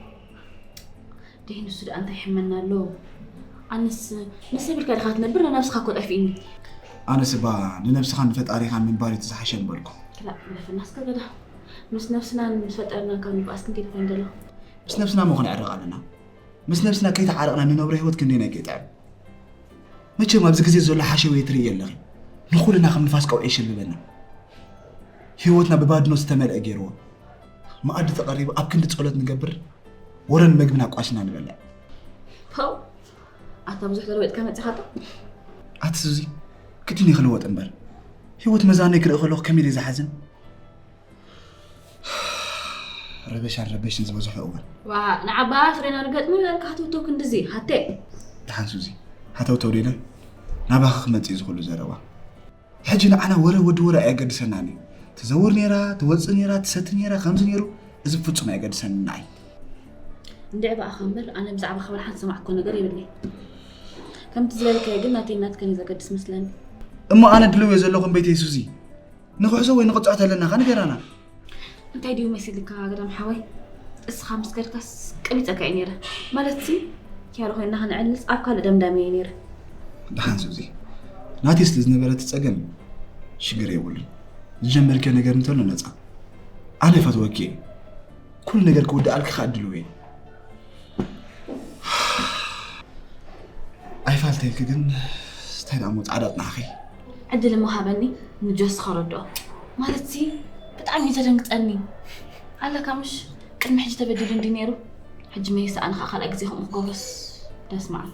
ደይ ንሱ ደኣ እንታይ ይሕመና ኣሎ? ኣነስ ንሰብ ኢልካ ዲኻ ትነብር? ንነብስኻ እኮ ጠፊእኒ። ኣነስ እባ ንነብስኻን ንፈጣሪኻን ምንባር እቲ ዝሓሸ ምበልኩ። ክላእ በፈናስ ከገዳ። ምስ ነብስናን ምስ ፈጠርናን ካብ ንብኣስ ክንከይድ ኮይን ዘለኹ። ምስ ነብስና እሞ ክንዕረቕ ኣለና። ምስ ነብስና ከይተዓረቕና ንነብሮ ህይወት ክንደይ ናይ ከይጥዕም። መቸም ኣብዚ ግዜ ዘሎ ሓሸውየ ትርእዮ ኣለኺ። ንኹልና ከም ንፋስ ቀውዒ ይሽልብበና። ህይወትና ብባድኖ ዝተመልአ ገይርዎ። መኣዲ ተቐሪቡ ኣብ ክንዲ ጸሎት ንገብር፣ ወረን መግብና ቋሽና ንበልዕ። ፓው፣ ኣታ ብዙሕ ተለወጥካ መጺኻ ዶ? ኣቲ ሱዚ፣ ግድን እዩ ክልወጥ እምበር። ህይወት መዛነይ ክርኢ ከለኹ ከመይ ድየ ዝሓዝን። ረበሻን ረበሽን ዝበዝሖ እዋን። ዋ፣ ንዓባ ፍሬና ርገጥኒ ኢለካ ሃተውተው ክንድዚ፣ ሃቴ። ደሓን ሱዚ፣ ሃተውተው ዶ ኢለ ናባኺ ክመጽእ እዩ ዝኹሉ ዘረባ። ሕጂ ንዓና ወረ ወዲ ወረ ኣየገድሰናን እዩ። ትዘውር ነይራ፣ ትወጽእ ነይራ፣ ትሰቲ ነይራ፣ ከምዚ ነይሩ፣ እዚ ብፍጹም ኣየገድሰንን ንዓይ። እንድዒ ብኣኻ እምበር፣ ኣነ ብዛዕባኻ ወላ ሓንቲ ዝሰማዕኩዎ ነገር የብለይ። ከምቲ ዝበልካዮ ግን ናተይን ናትካን እዩ ዘገድስ መስለኒ። እሞ ኣነ ድልው እየ ዘለኹ እምበይተይ ሱዚ። ንኽሕዞ ወይ ንቕጽዖ ተለና ኸ ንገራና። እንታይ ድዩ መሲልካ ገዳም ሓወይ? እስኻ ምስ ከድካስ ቀቢጸካ እየ ነይረ። ማለትሲ፣ ክያዶ ኮይንና ክንዕልልስ ኣብ ካልእ ደምዳመ እየ ነይረ። ደሓን ሱዚ፣ ናተይ ስለ ዝነበረ እቲ ጸገም ሽግር የብሉን። ዝጀመርክዮ ነገር እንተሎ ነጻ። ኣነ እፈትወኪ እየ። ኩሉ ነገር ክውድኣልኪ ከኣ ድልው እየ። ኣይፋልተይኪ ግን እንታይ ደኣ እሞ ጻዕዳ ኣጽናሕኺ። ዕድል እሞ ሃበኒ ንጆስ ከረድኦ። ማለትሲ ብጣዕሚ እዩ ዘደንግጸኒ። ኣለካ ምሽ ቅድሚ ሕጂ ተበዲሉ እንዲ ነይሩ። ሕጂ መይሳ ኣነ ከኣ ካልኣይ ግዜ ከምኡ ክገብሮስ ደስ መዓል።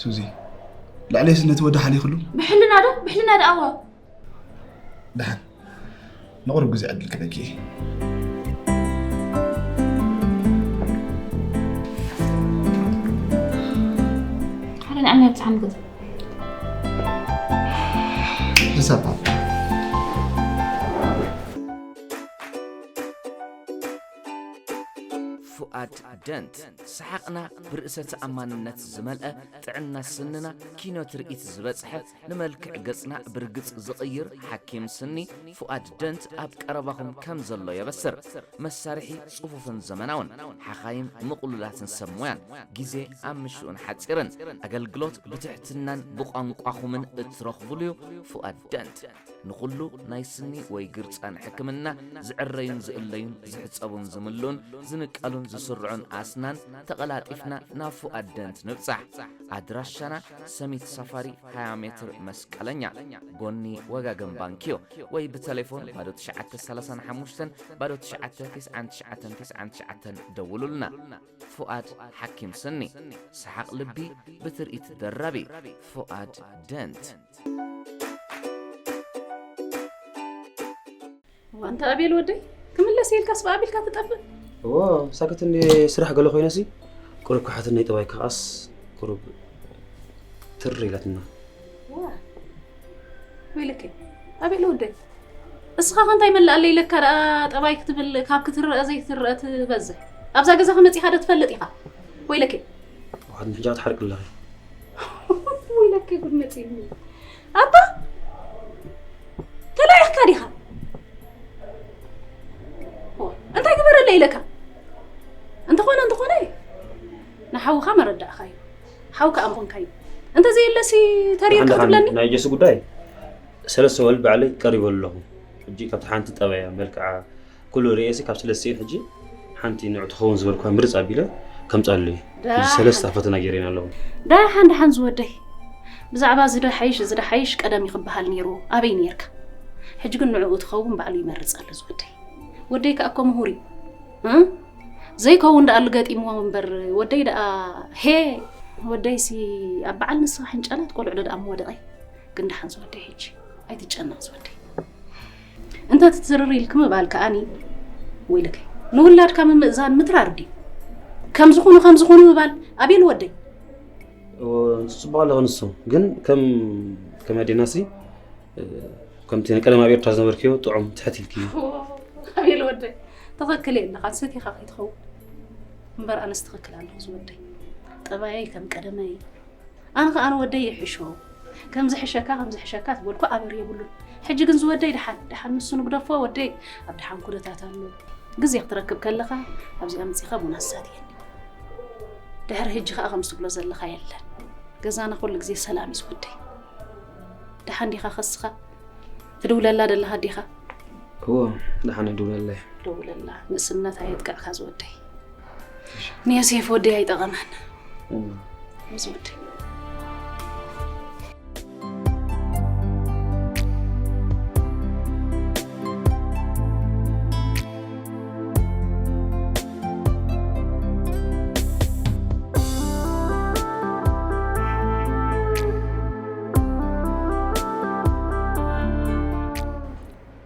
ሱዚ፣ ልዕለይስ ነቲ ወዲ ሓሊኽሉ? ብሕልና ዶ? ብሕልና ደኣ እዋ። ደሓን ንቕሩብ ግዜ ዕድል ክበኪ እየ። ሓደ ንዓና ይብጽሓኒ ገጽ። ሕሳብ። ፉኣድ ደንት፣ ሰሓቕና ብርእሰ ተኣማንነት ዝመልአ፣ ጥዕና ስንና ኪኖ ትርኢት ዝበጽሐ፣ ንመልክዕ ገጽና ብርግጽ ዝቕይር ሓኪም ስኒ ፉኣድ ደንት ኣብ ቀረባኹም ከም ዘሎ የበስር። መሳርሒ ጽፉፍን ዘመናውን፣ ሓኻይም ምቕሉላትን ሰብ ሞያን፣ ግዜ ኣብ ምሽኡን ሓጺርን፣ ኣገልግሎት ብትሕትናን ብቋንቋኹምን እትረኽቡሉ'ዩ። ፉኣድ ደንት ንኹሉ ናይ ስኒ ወይ ግርጻን ሕክምና፣ ዝዕረዩን ዝእለዩን ዝሕጸቡን ዝምልኡን ዝንቀሉን ዝስርዑን ኣስናን ተቐላጢፍና ናብ ፉኣድ ደንት ንብጻሕ። ኣድራሻና ሰሚት ሳፋሪ ሃያ ሜትር መስቀለኛ፣ ጎኒ ወጋገን ባንክዮ፣ ወይ ብተሌፎን ባዶ ትሽዓተ ሰላሳን ሓሙሽተን ባዶ ትሽዓተ ትስዓን ትሽዓተን ትስዓን ትሽዓተን ደውሉልና። ፉኣድ ሓኪም ስኒ፣ ሰሓቕ ልቢ ብትርኢት ደራቢ። ፉኣድ ደንት። እዋ፣ እንተ ኣቤል ወደይ፣ ክምለስ ኢልካስ ብኣቢልካ ትጠፍእ? እዎ፣ ሳክት እንዲ ስራሕ ገለ ኮይነሲ፣ ቁሩብ ክሓትን ናይ ጠባይ ከኣስ ቁሩብ ትር ኢላትና። ዋ፣ ወይለከ፣ ኣቤል ወደይ፣ እስኻ ከ እንታይ መላእ ኣለይ ኢለካ ደኣ ጠባይ ክትብል፣ ካብ ክትረአ ዘይትረአ ትበዝሕ። ኣብዛ ገዛ ከመጺኻ ዶ ትፈልጥ ኢኻ? ወይለከ። ዋሓት ንሕጃ ትሓርቅ ኣለኺ። ወይለከ፣ ጉድ መጺእኒ። ኣባ፣ ተላኢኽካ ዲኻ? ኦ፣ እንታይ ግበረለይ ኢለካ? እንተኾነ፣ እንተኾነ፣ ንሓውኻ መረዳእኻዮ። ሓው ከኣ ምኾንካዮ። እንተዘየለሲ ተሪርካ ደሓን፣ ደሓን፣ ትብለኒ? ናይ ጀሱ ጉዳይ ሰለስተ ወልድ ባዕለይ ቀሪበ ኣለኹ። ሕጂ ካብቲ ሓንቲ ጠባያ፣ መልክዓ፣ ኩሉ ርእየሲ ካብ ሰለስቲኤን ሕጂ ሓንቲ ንዑ ትኸውን ዝበልኳ ምርጽ ኣቢለ ከምጻሉ እየ። ሕጂ ደሓን። ሰለስተ ፈተና ገይረን ኣለኹ። ደሓን፣ ደሓን ዝወደይ። ብዛዕባ እዚ ዶ ሓይሽ፣ እዚ ዶ ሓይሽ ቀደም እዩ ክበሃል ነይርዎ። ኣበይ ነይርካ? ሕጂ ግን ንዕኡ ትኸውን ባዕሉ ይመርጽ ኣሎ ዝወደይ። ወደይ ከኣ እኮ ምሁር እዩ። እ? ዘይከውን ደኣ ኣሉ ገጢምዎ እምበር ወደይ ደኣ ሄ፣ ወደይሲ ኣብ በዓል ንስኻ ሕንጨላት ቆልዑ ዶ ደኣ ምወደቐ? ግን ደሓን ዝወደይ ሕጂ ኣይትጨነቕ ዝወደይ። እንተ ትትርር ኢልኪ ምባል ከኣኒ ወይልከይ። ንውላድካ ምምእዛን ምትራር ድዩ? ከም ዝኾኑ ከም ዝኾኑ ምባል ኣቤል ወደይ። እዎ፣ ጽቡቕ ኣለኹ ንሱ። ግን ከም፣ ከም ኣዴናሲ፣ እ፣ ከምቲ ናይ ቀደም ኣብ ኤርትራ ዝነበርክዮ ጥዑም ትሕት ኢልኪ። ኣቤል ወደይ፣ ትኽክል የለኻን፣ ሰቲኻ ከይትኸውን። እምበር ኣነስ ትኽክል ኣለኹ ዝወደይ። ጠባየይ ከም ቀደመይ። ኣነ ኸኣ ንወደይ ይሕሾ። ከም ዝሕሸካ፣ ከም ዝሕሸካ ትበልኩ ኣበር የብሉን። ሕጂ ግን ዝወደይ ደሓን፣ ደሓን ንሱ ንግደፎ ወደይ ኣብ ደሓን ኩነታት ኣሎ። ግዜ ክትረክብ ከለኻ ኣብዚኣ መጺኻ ቡና ኣሳትየኒ። ድሕሪ ሕጂ ኸኣ ከምዚ ትብሎ ዘለኻ የለን። ገዛና ኩሉ ግዜ ሰላም እዩ ዝወደይ። ደሓን ዲኻ ከስኻ? ትድውለላ ደለኻ ዲኻ? እዎ፣ ደሓን እድውለላ እየ። ደውለላ። ንእስነት ኣየጥቅዕካ ዝወደይ። ንዮሴፍ ወደይ ኣይጠቐመን። እዎ። ዝወደይ።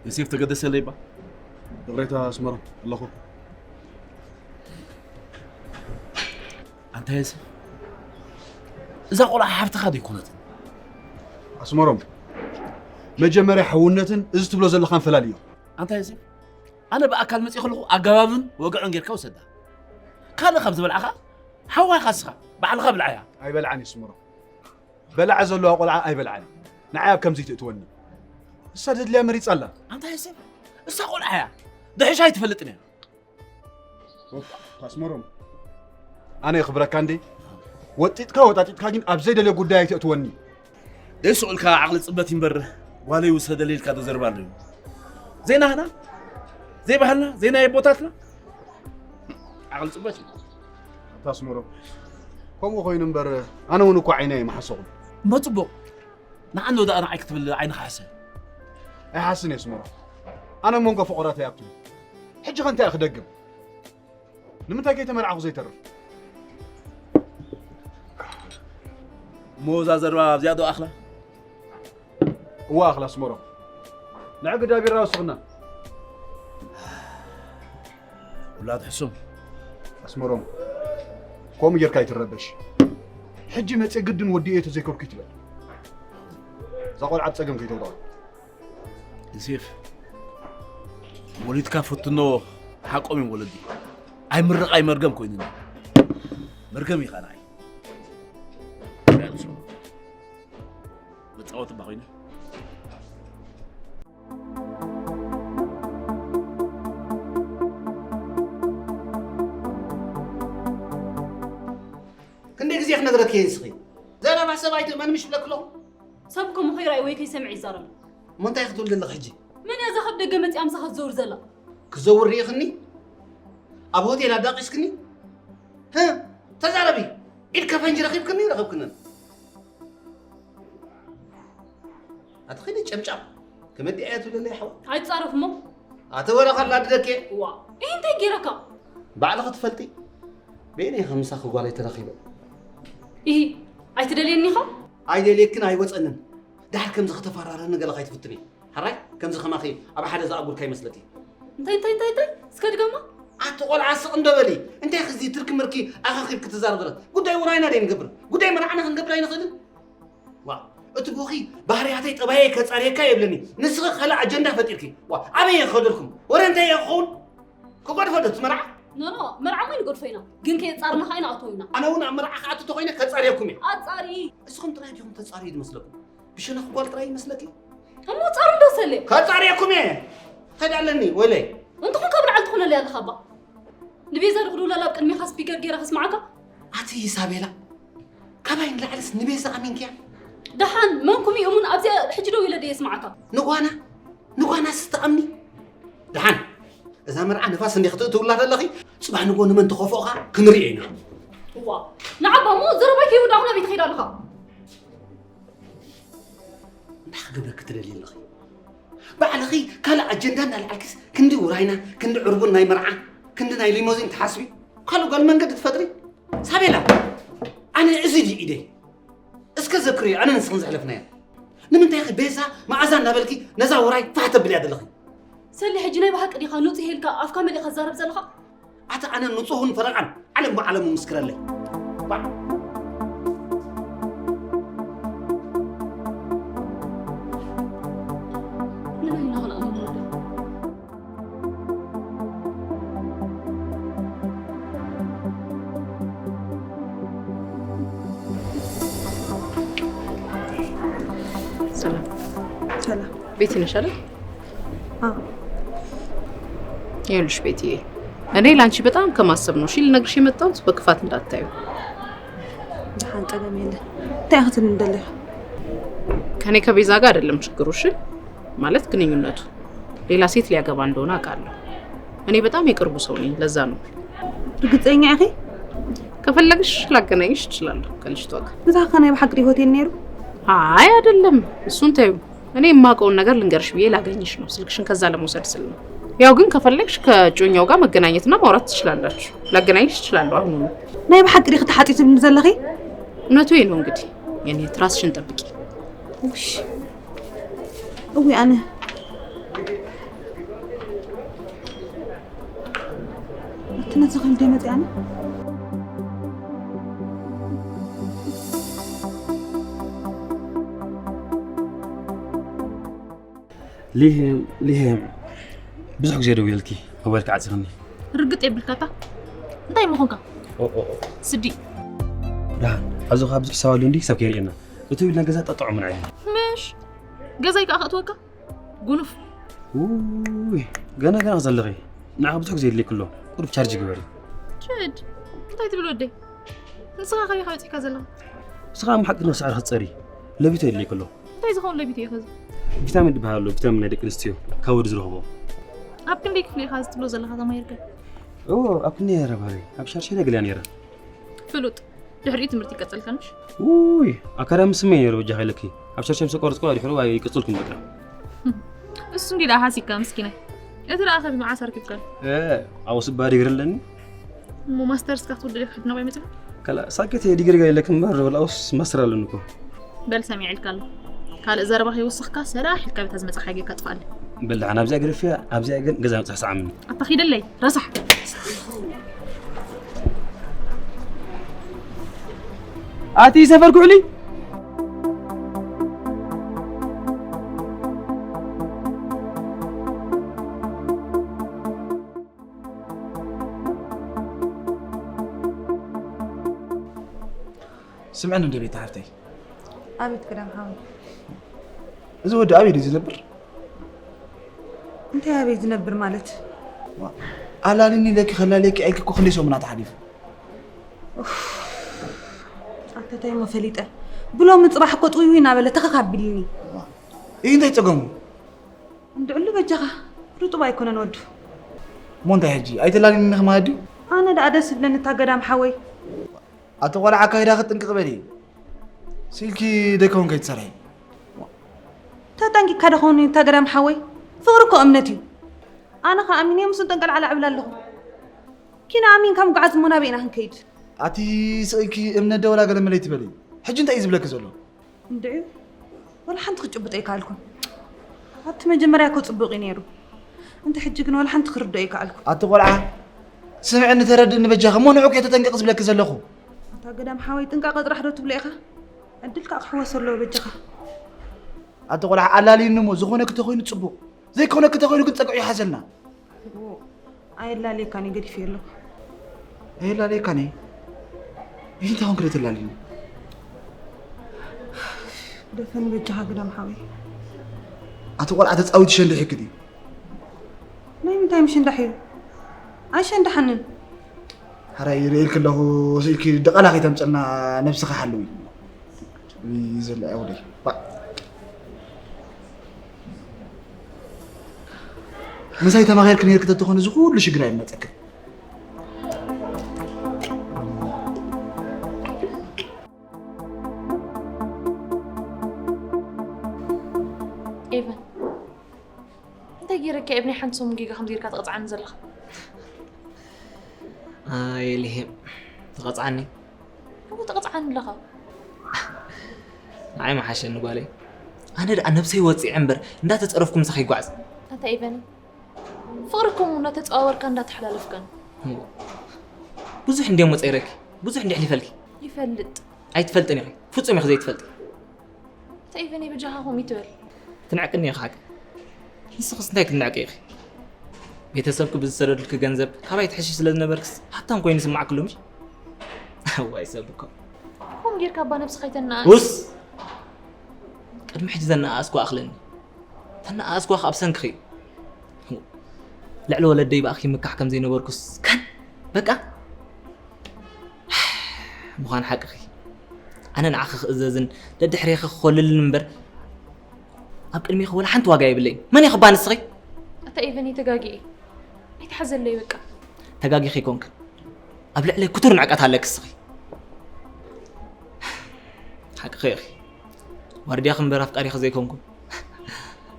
ዮሴፍ ተገደሰለይ እባ። ይቕሬታ ኣስመሮም ኣለኹ። ኣንታ ዮሴፍ፣ እዛ ቆልዓ ሓፍትኻ ዶ ኣይኮነትን? ኣስመሮም፣ መጀመርያ ሕውነትን እዚ ትብሎ ዘለኻን ፈላልዮ። ኣንታ ዮሴፍ፣ ኣነ ብኣካል መፅእ ከለኹ ኣገባብን ወግዕን ጌርካ ውሰዳ። ካልእ ካብ ዝበልዓኻ ሓዋይኻ እስኻ ባዕልኻ ብልዓያ። ኣይበልዓን እዩ ኣስመሮም። በላዓ ዘለዋ ቆልዓ ኣይበልዓን። ንዓይ ኣብ ከምዚ ትእትወኒ። እሳ ደድልያ መሪጻ ኣላ። ኣንታ ዮሴፍ፣ እሳ ቆልዓ እያ። ድሕሻ ኣይትፈልጥን እያ። ኦፕ፣ ኣስመሮም። ኣነ የኽብረካ እንዴ? ወጢጥካ ወጣጢጥካ ግን ኣብ ዘይደልዮ ጉዳይ ኣይተእትወኒ። ደይ ስቕ ኢልካ ዓቕሊ ጽበት ይንበር፣ ጓለይ ውሰደለይ ኢልካ ዶ ዘርባ ኣሎ እዩ? ዘይናህና፣ ዘይባህልና፣ ዘይናይ ኣቦታትና። ዓቕሊ ጽበት እዩ። ኣታ ኣስመሮም፣ ከምኡ ኮይኑ እምበር፣ ኣነ እውን እኮ ዓይነይ ኣይመሓሰኹን። እሞ ጽቡቕ፣ ንዓኖ ደኣ ንዓይ ክትብል ዓይንኻ ሓሰ። ኣይሓስን እየ ኣስመሮም። ኣነ መንጎ ፍቑራት ኣይኣቱን። ሕጂ ኸ እንታይ ክደግም? ንምንታይ ከይተመርዓኹ ዘይተርፍ? እሞ እዛ ዘረባ ኣብዚኣ ዶ ኣኽላ? እዋ ኣኽላ ኣስመሮም። ንዕግዳ ቢራ ወስኽና። ውላድ ሕሱም። ኣስመሮም፣ ከምኡ ጌርካ ኣይትረበሽ። ሕጂ መጽየ ግድን ወዲኤ ተዘይከርኩ ይትበል። እዛ ቆልዓ ኣብ ጸገም ከይተውድቓ። ዮሴፍ፣ ወሊድካ ፈትኖ፣ ሓቆም እዮም ወለዲ። ኣይምረቕ ኣይመርገም ኮይኑኒ። መርገም ኢኻ ንዓይ። መጻወቲ እባ ኮይነ። ክንደይ ግዜ ክነግረኪ እየ ንስኺ? ዘረባ ሰብ ኣይትእመኒ ምሽ ብለኪ ኣለኹ። ሰብ እኮ ምኺራይ ወይ ከይሰምዕ ይዛረብ። እሞ እንታይ ክትብል ዘለኺ ሕጂ? መን እያ እዛ ካብ ደገ መጺኣ ምሳኻ ትዘውር ዘላ? ክዘውር ርኢኽኒ? ኣብ ሆቴል ኣዳቂስክኒ? ህ? ተዛረቢ። ኢድ ከፈንጂ ረኺብክኒ ረኺብክንን? ኣቲ ኸይዲ ጨምጫም። ከመዲ ኣያ ትብለለይ ሓዋ? ኣይትጻረፍ እሞ። ኣቲ ወረ ኸላ ድደኬ። ዋ፣ ይህ እንታይ ጌረካ? ባዕልኺ ትፈልጢ። በየነይ ኸምሳኺ ጓል ኣይተረኺበ? ኢሂ፣ ኣይትደልየኒ ኢኻ? ኣይደልየክን ኣይወጸንን። ድሓር ከምዚ ከተፈራረኒ ገለ ከይትፍትኒ። ሕራይ፣ ከምዚ ከማኺ ኣብ ሓደ ዝኣጉድካ ይመስለኪ። እንታይ፣ እንታይ፣ እንታይ፣ እንታይ? እስከ ድገማ። ኣቲ ቆልዓ ስቕ እንዶ በሊ። እንታይ ኸዚ ትርኪ ምርኪ ኣኻኺብኪ ትዛረብ ዘለኺ? ጉዳይ ውራይና ደይ ንገብር? ጉዳይ መርዓና ክንገብር ኣይንኽእልን? ዋ፣ እቲ ቦኺ ባህርያተይ ጠባየይ ከጻርየካ የብለኒ። ንስኺ ካልእ ኣጀንዳ ፈጢርኪ። ዋ፣ ኣበይ እየ ክኸደልኩም? ወረ እንታይ እየ ክኸውን? ክገድፎ ዶ እቲ መርዓ? ኖ፣ ኖ፣ መርዓ እሞ ንገድፎ ኢና። ግን ከየጻርና ኸኣ ኢና ኣእትዎ ኢና። ኣነ እውን ኣብ መርዓ ክኣቱ ተኾይነ ከጻርየኩም እየ። ኣጻሪ። እስኹም ጥራይ ዲኹም ተጻርዩ ዝመስለኩም? ብሸነኽ ጓል ጥራይ ይመስለኪ? እሞ ጻሩ ዶ ሰሌ? ከጻርየኩም እየ። ከይድ ኣለኒ፣ ወይለይ። እንተኾንካ ብልዓል ትኾነለይ ኣለኻ እባ። ንቤዛ ዶ ክድውለላ ኣብ ቅድሜኻ ስፒከር ገይረ ከስምዓካ? ኣቲ ኢሳቤላ፣ ካባይ ንላዕልስ ንቤዛ ኣሚንክያ? ደሓን፣ መንኩም እዩ እሙን ኣብዚኣ ሕጂ ደው ኢለ ደየ ስምዓካ። ንጓና? ንጓናስ ትኣምኒ? ደሓን፣ እዛ መርዓ ንፋስ እንዲኺ ትእትውላ ዘለኺ፣ ጽባሕ ንግሆ ንመን ትኸፍኦኻ ክንርእዮ ኢና። እዋ፣ ንዓባ እሞ ዘረባይ ከይወዳእኹ ናበይ ትኸይድ ኣለኻ? እንታይ ክገብረኪ ትደልዪ ኣለኺ? ባዕልኺ ካልእ ኣጀንዳ እናልዓልኪስ ክንዲ ውራይና፣ ክንዲ ዕርቡን ናይ መርዓ፣ ክንዲ ናይ ሊሞዚን ትሓስቢ? ካልእ ጓል መንገዲ ትፈጥሪ? ሳቤላ፣ ኣነ እዚ ድዩ ኢደይ? እስከ ዘክርዮ፣ ኣነ ንስኽን ዘሕለፍናዮ። ንምንታይ ኢኺ ቤዛ፣ መኣዛ እናበልኪ ነዛ ውራይ ፋሕ ተብልያ ዘለኺ? ሰሊ፣ ሕጂ ናይ ብሓቂ ዲኻ ንጹህ ኢልካ ኣፍካ መሊእካ ትዛረብ ዘለኻ? ኣታ ኣነ ንጹህን ፈረቓን ዓለም ብዓለሙ ምስክረለይ። ባዕ። ንመን ኢና ክንኣምን ንወዶ? ሰላም። ሰላም። ቤቲ ነሽ አይደል? አዎ። ይኸውልሽ ቤትዬ፣ እኔ ለአንቺ በጣም ከማሰብ ነው እሺ ልነግርሽ የመጣሁት፣ በክፋት እንዳታዩ። ደሓን፣ ጸገም የለን። እንታይ ክትብልኒ ደሊኻ? ከኔ ከቤዛ ጋር አይደለም ችግሩ፣ እሺ? ማለት ግንኙነቱ ሌላ ሴት ሊያገባ እንደሆነ አውቃለሁ። እኔ በጣም የቅርቡ ሰው ነኝ፣ ለዛ ነው። ርግጸኛ ኢኺ? ከፈለግሽ ላገናኝሽ እችላለሁ ከልጅቷ ጋር። ንስኻ ከ ናይ ብሓቂ ሆቴል ነይሩ? አይ አይደለም፣ እሱን ተይው። እኔ የማውቀውን ነገር ልንገርሽ ብዬ ላገኝሽ ነው፣ ስልክሽን ከዛ ለመውሰድ ስል ነው። ያው ግን ከፈለግሽ ከእጮኛው ጋር መገናኘትና ማውራት ትችላላችሁ። ላገናኝሽ እችላለሁ አሁኑኑ። ናይ ብሓቂ ዲኺ ተሓጢ ትብልኒ ዘለኺ? እውነቱ ነው እንግዲህ። የኔ ትራስሽን ጠብቂ። እሺ። እዊ ኣነ እቲ ነዚ ከም ደመጽ ኣነ ሊሄም ሊሄም ብዙሕ ግዜ ደዊለልኪ ሞባይልኪ ዓፂኽኒ። ርግጥ የብልካታ እንታይ ምኾንካ? ኦ፣ ኦ፣ ኦ። ስዲ ደሓን ኣብዚ ካብ ብዙሕ ሰብ ኣሎ እንዲ ሰብ ከይርእየና እቱ ኢልና ገዛ ጠጥዖ ምን ዓይነት ምሽ ገዛይ ከዓ ከእትወካ ጉኑፍ ውይ ገና ገና ዘለኺ ንዓ ብዙሕ ግዜ የድልየኪ ኣሎ ቁሩብ ቻርጅ ግበሪ። ችድ እንታይ ትብል ወደይ? ንስኻ ከበይ ከመፂካ ዘለኻ? ንስኻ ኣብ ሓቂ ነብሲ ዓርኺ ትፀሪ ለቢቶ የድልየኪ ኣሎ። እንታይ ዝኸውን ለቢቶ እዩ ከዚ? ቪታሚን ዝበሃል ኣሎ ቪታሚን ናይ ደቂ ኣንስትዮ ካብ ወዲ ዝረኽቦ። ኣብ ክንደይ ክፍሊ ኢኻ እዚ ትብሎ ዘለኻ ተማሂርካ? እዎ ኣብ ክንደይ ነረ ባህለይ ኣብ ሻርሸለ ገሊያ ነይረ። ፍሉጥ ድሕሪኡ ትምህርቲ ይቀጸልካ ምሽ? ውይ ኣካዳሚ ስመይ ነይሩ በጃኻ ኢለኪ ኣብ ሸርሸም ሰቆርጽ ቆ ድሕሩ ኣይቅጽልኩም በቃ። እሱ እንዲ ደኣ ሓሲብካ ምስኪናይ። እቲ ደኣ ከቢ መዓስ ኣርኪብካ? ኣውስ ባዲ ግርለኒ። እሞ ማስተርስ ካብ ትውድድ ክትነባይ መጽእ? ከላ ሳኬት ዲግሪ ጋር የለክም ባር ወላ ኣውስ ማስተር ኣለኒ እኮ። በል ሰሚዕ ኢልካ ኣሎ። ካልእ ዘረባ ከይወስኽካ ሰራሕ ኢልካ ቤታ ዝመጽኻ ጌርካ ጥፋኣለ። በል ደሓን ኣብዚኣ ግርፍያ ኣብዚኣ ግን ገዛ ምጽሕ ሰዓምኒ። ኣታ ኺደለይ ረሳሕ። ኣቲ ሰፈር ኩሕሊ። ስምዕኒ እንደ ቤት ሓፍተይ። ኣቤት ግዳም ሓወይ። እዚ ወዲ ኣበይ ድዩ ዝነብር? እንታይ ኣበይ ዝነብር ማለት? ኣላሊኒ ኢለኪ ከላልየኪ ኢልኪ እኮ ክንደይ ሰሙናት ሓሊፉ። ኣተታይ ሞ ፈሊጠ ብሎሚ ፅባሕ እኮ ጥውይዊ እናበለ ተኸኽ ኣቢልኒ። ይህ እንታይ ፀገሙ? እንድዕሉ በጃኻ ርጡብ ኣይኮነን ወዱ። እሞ እንታይ ሕጂ ኣይተላሊኒ ኢኺ ማለት ድዩ? ኣነ ደኣ ደስ ዝብለኒ እታ ገዳም ሓወይ። ኣቲ ቆልዓ ኣካይዳ ክትጥንቅቕ በሊ። ስልኪ ደይከውን ከይትሰርሒ። ተጠንቂቕካ ዶ ኸውን እታ ገዳም ሓወይ? ፍቕሪ እኮ እምነት እዩ። ኣነ ኸኣ ኣሚነ ምስኡ ጠንቀልዓላ ዕብል ኣለኹ። ኪና ኣሚንካ ምጉዓዝ እሞ ናበይ ኢና ክንከይድ? ኣቲ ስቕ ኢልኪ እምነት ዶ ወላ ገለ መለ ኣይትበሊ። ሕጂ እንታይ እዩ ዝብለኪ ዘሎ? እንድዒ ወላ ሓንቲ ክጭብጦ ኣይከኣልኩን። ኣብቲ መጀመርያ እኮ ጽቡቕ እዩ ነይሩ። እንተ ሕጂ ግን ወላ ሓንቲ ክርድኦ ኣይከኣልኩን። ኣቲ ቆልዓ ስምዕኒ ተረድእኒ በጃኺ እሞ ንዑ እኮ እየ ተጠንቀቕ ዝብለኪ ዘለኹ። ኣታ ገዳም ሓወይ ጥንቃቐ ጥራሕ ዶ ትብሎ ኢኻ? ዕድልካ ክሕወስ ኣለዎ በጃኻ። ኣቲ ቆልዓ ኣላልዩኒ እሞ ዝኾነኪ ተኾይኑ ጽቡቕ ዘይኮነኪ ተኾይኑ ግን ጸግዑ ይሓዘልና። ኣየላልየካን እዩ ገዲፈዮ ኣለኹ። ኣየላልየካን እዩ? እንታይ ኮንክ ተላልዩኒ? ደፈን በጃኻ ግዳም ሓወይ። ኣቲ ቆልዓ ተጻዊትሽ እንድሕኪ ድዩ? ናይ ምንታይ ምሽንዳሕ እዩ? ኣይሸንዳሓንን። ሓራይ ይርእልክ ኣለኹ ስኢልኪ ድቓላ ከይተምፀልና ነብስኻ ሓልዊ። ይዘለ ኣውደይ ምሳይ ተማኺርክ ነርክ ተትኾን እዚ ኩሉ ሽግር ኣይመፀክን። ኤቨን እንታይ ገይረካ እየ ብናይ ሓንቲ ሰሙን ጌጋ ከምዚ ጌርካ ትቐፅዓኒ ዘለኻ? ኣይ ሊሄም ትቐፅዓኒ እሞ ትቐፅዓኒ ኣለኻ። ንዓይ መሓሸኒ ጓለይ ኣነ ደኣ ነብሰይ ወፂዐ እምበር እንዳተፀረፍኩ ምሳኺ ይጓዓዝ። ኣታ ኤቨን ፍቕሪ ከምኡ እናተፀዋወርካ እንዳተሓላለፍካን ብዙሕ እንድየ ሞፀይረኪ ብዙሕ እንዲ ኣሕሊፈልኪ ይፈልጥ ኣይትፈልጥን ኢኺ ፍፁም ኢኺ ዘይትፈልጢ ተይበኒ በጃኻ ከምኡ ይትበል። ትንዕቅኒ ኢኺ ሓቂ። ንስኽስ እንታይ ክትንዕቂ ኢኺ? ቤተሰብኪ ብዝሰደዱልኪ ገንዘብ ካባይ ትሕሺ ስለ ዝነበርክስ ሃብታም ኮይኑ ይስማዓኪ ኣሎ ምሽ? እዋይ ሰብ እኮ። ከምኡ ጌርካ እባ ነብስኻ ኣይተነኣእስ። ውስ! ቅድሚ ሕጂ ዘነኣእስኩ ኣኽለኒ። ተነኣእስኩ ካብ ሰንክኺ። ልዕሊ ወለደይ ብኣኺ ምካሕ ከም ዘይነበርኩስ ከን በቃ። ምዃን ሓቅኺ። ኣነ ንዓኺ ክእዘዝን ደድሕሬኺ ክኾልልን እምበር ኣብ ቅድሚኺ ወላ ሓንቲ ዋጋ የብለይን። መን ኢኺ እባ ንስኺ? ኣታ ኤቨን፣ ተጋጊየ። ኣይትሓዘለይ በቃ። ተጋጊኺ ኣይኮንክን። ኣብ ልዕለይ ክቱር ንዕቀት ኣለኪ እስኺ። ሓቅኺ ኢኺ። ዋርድያኺ እምበር ኣፍቃሪኺ ዘይኮንኩ።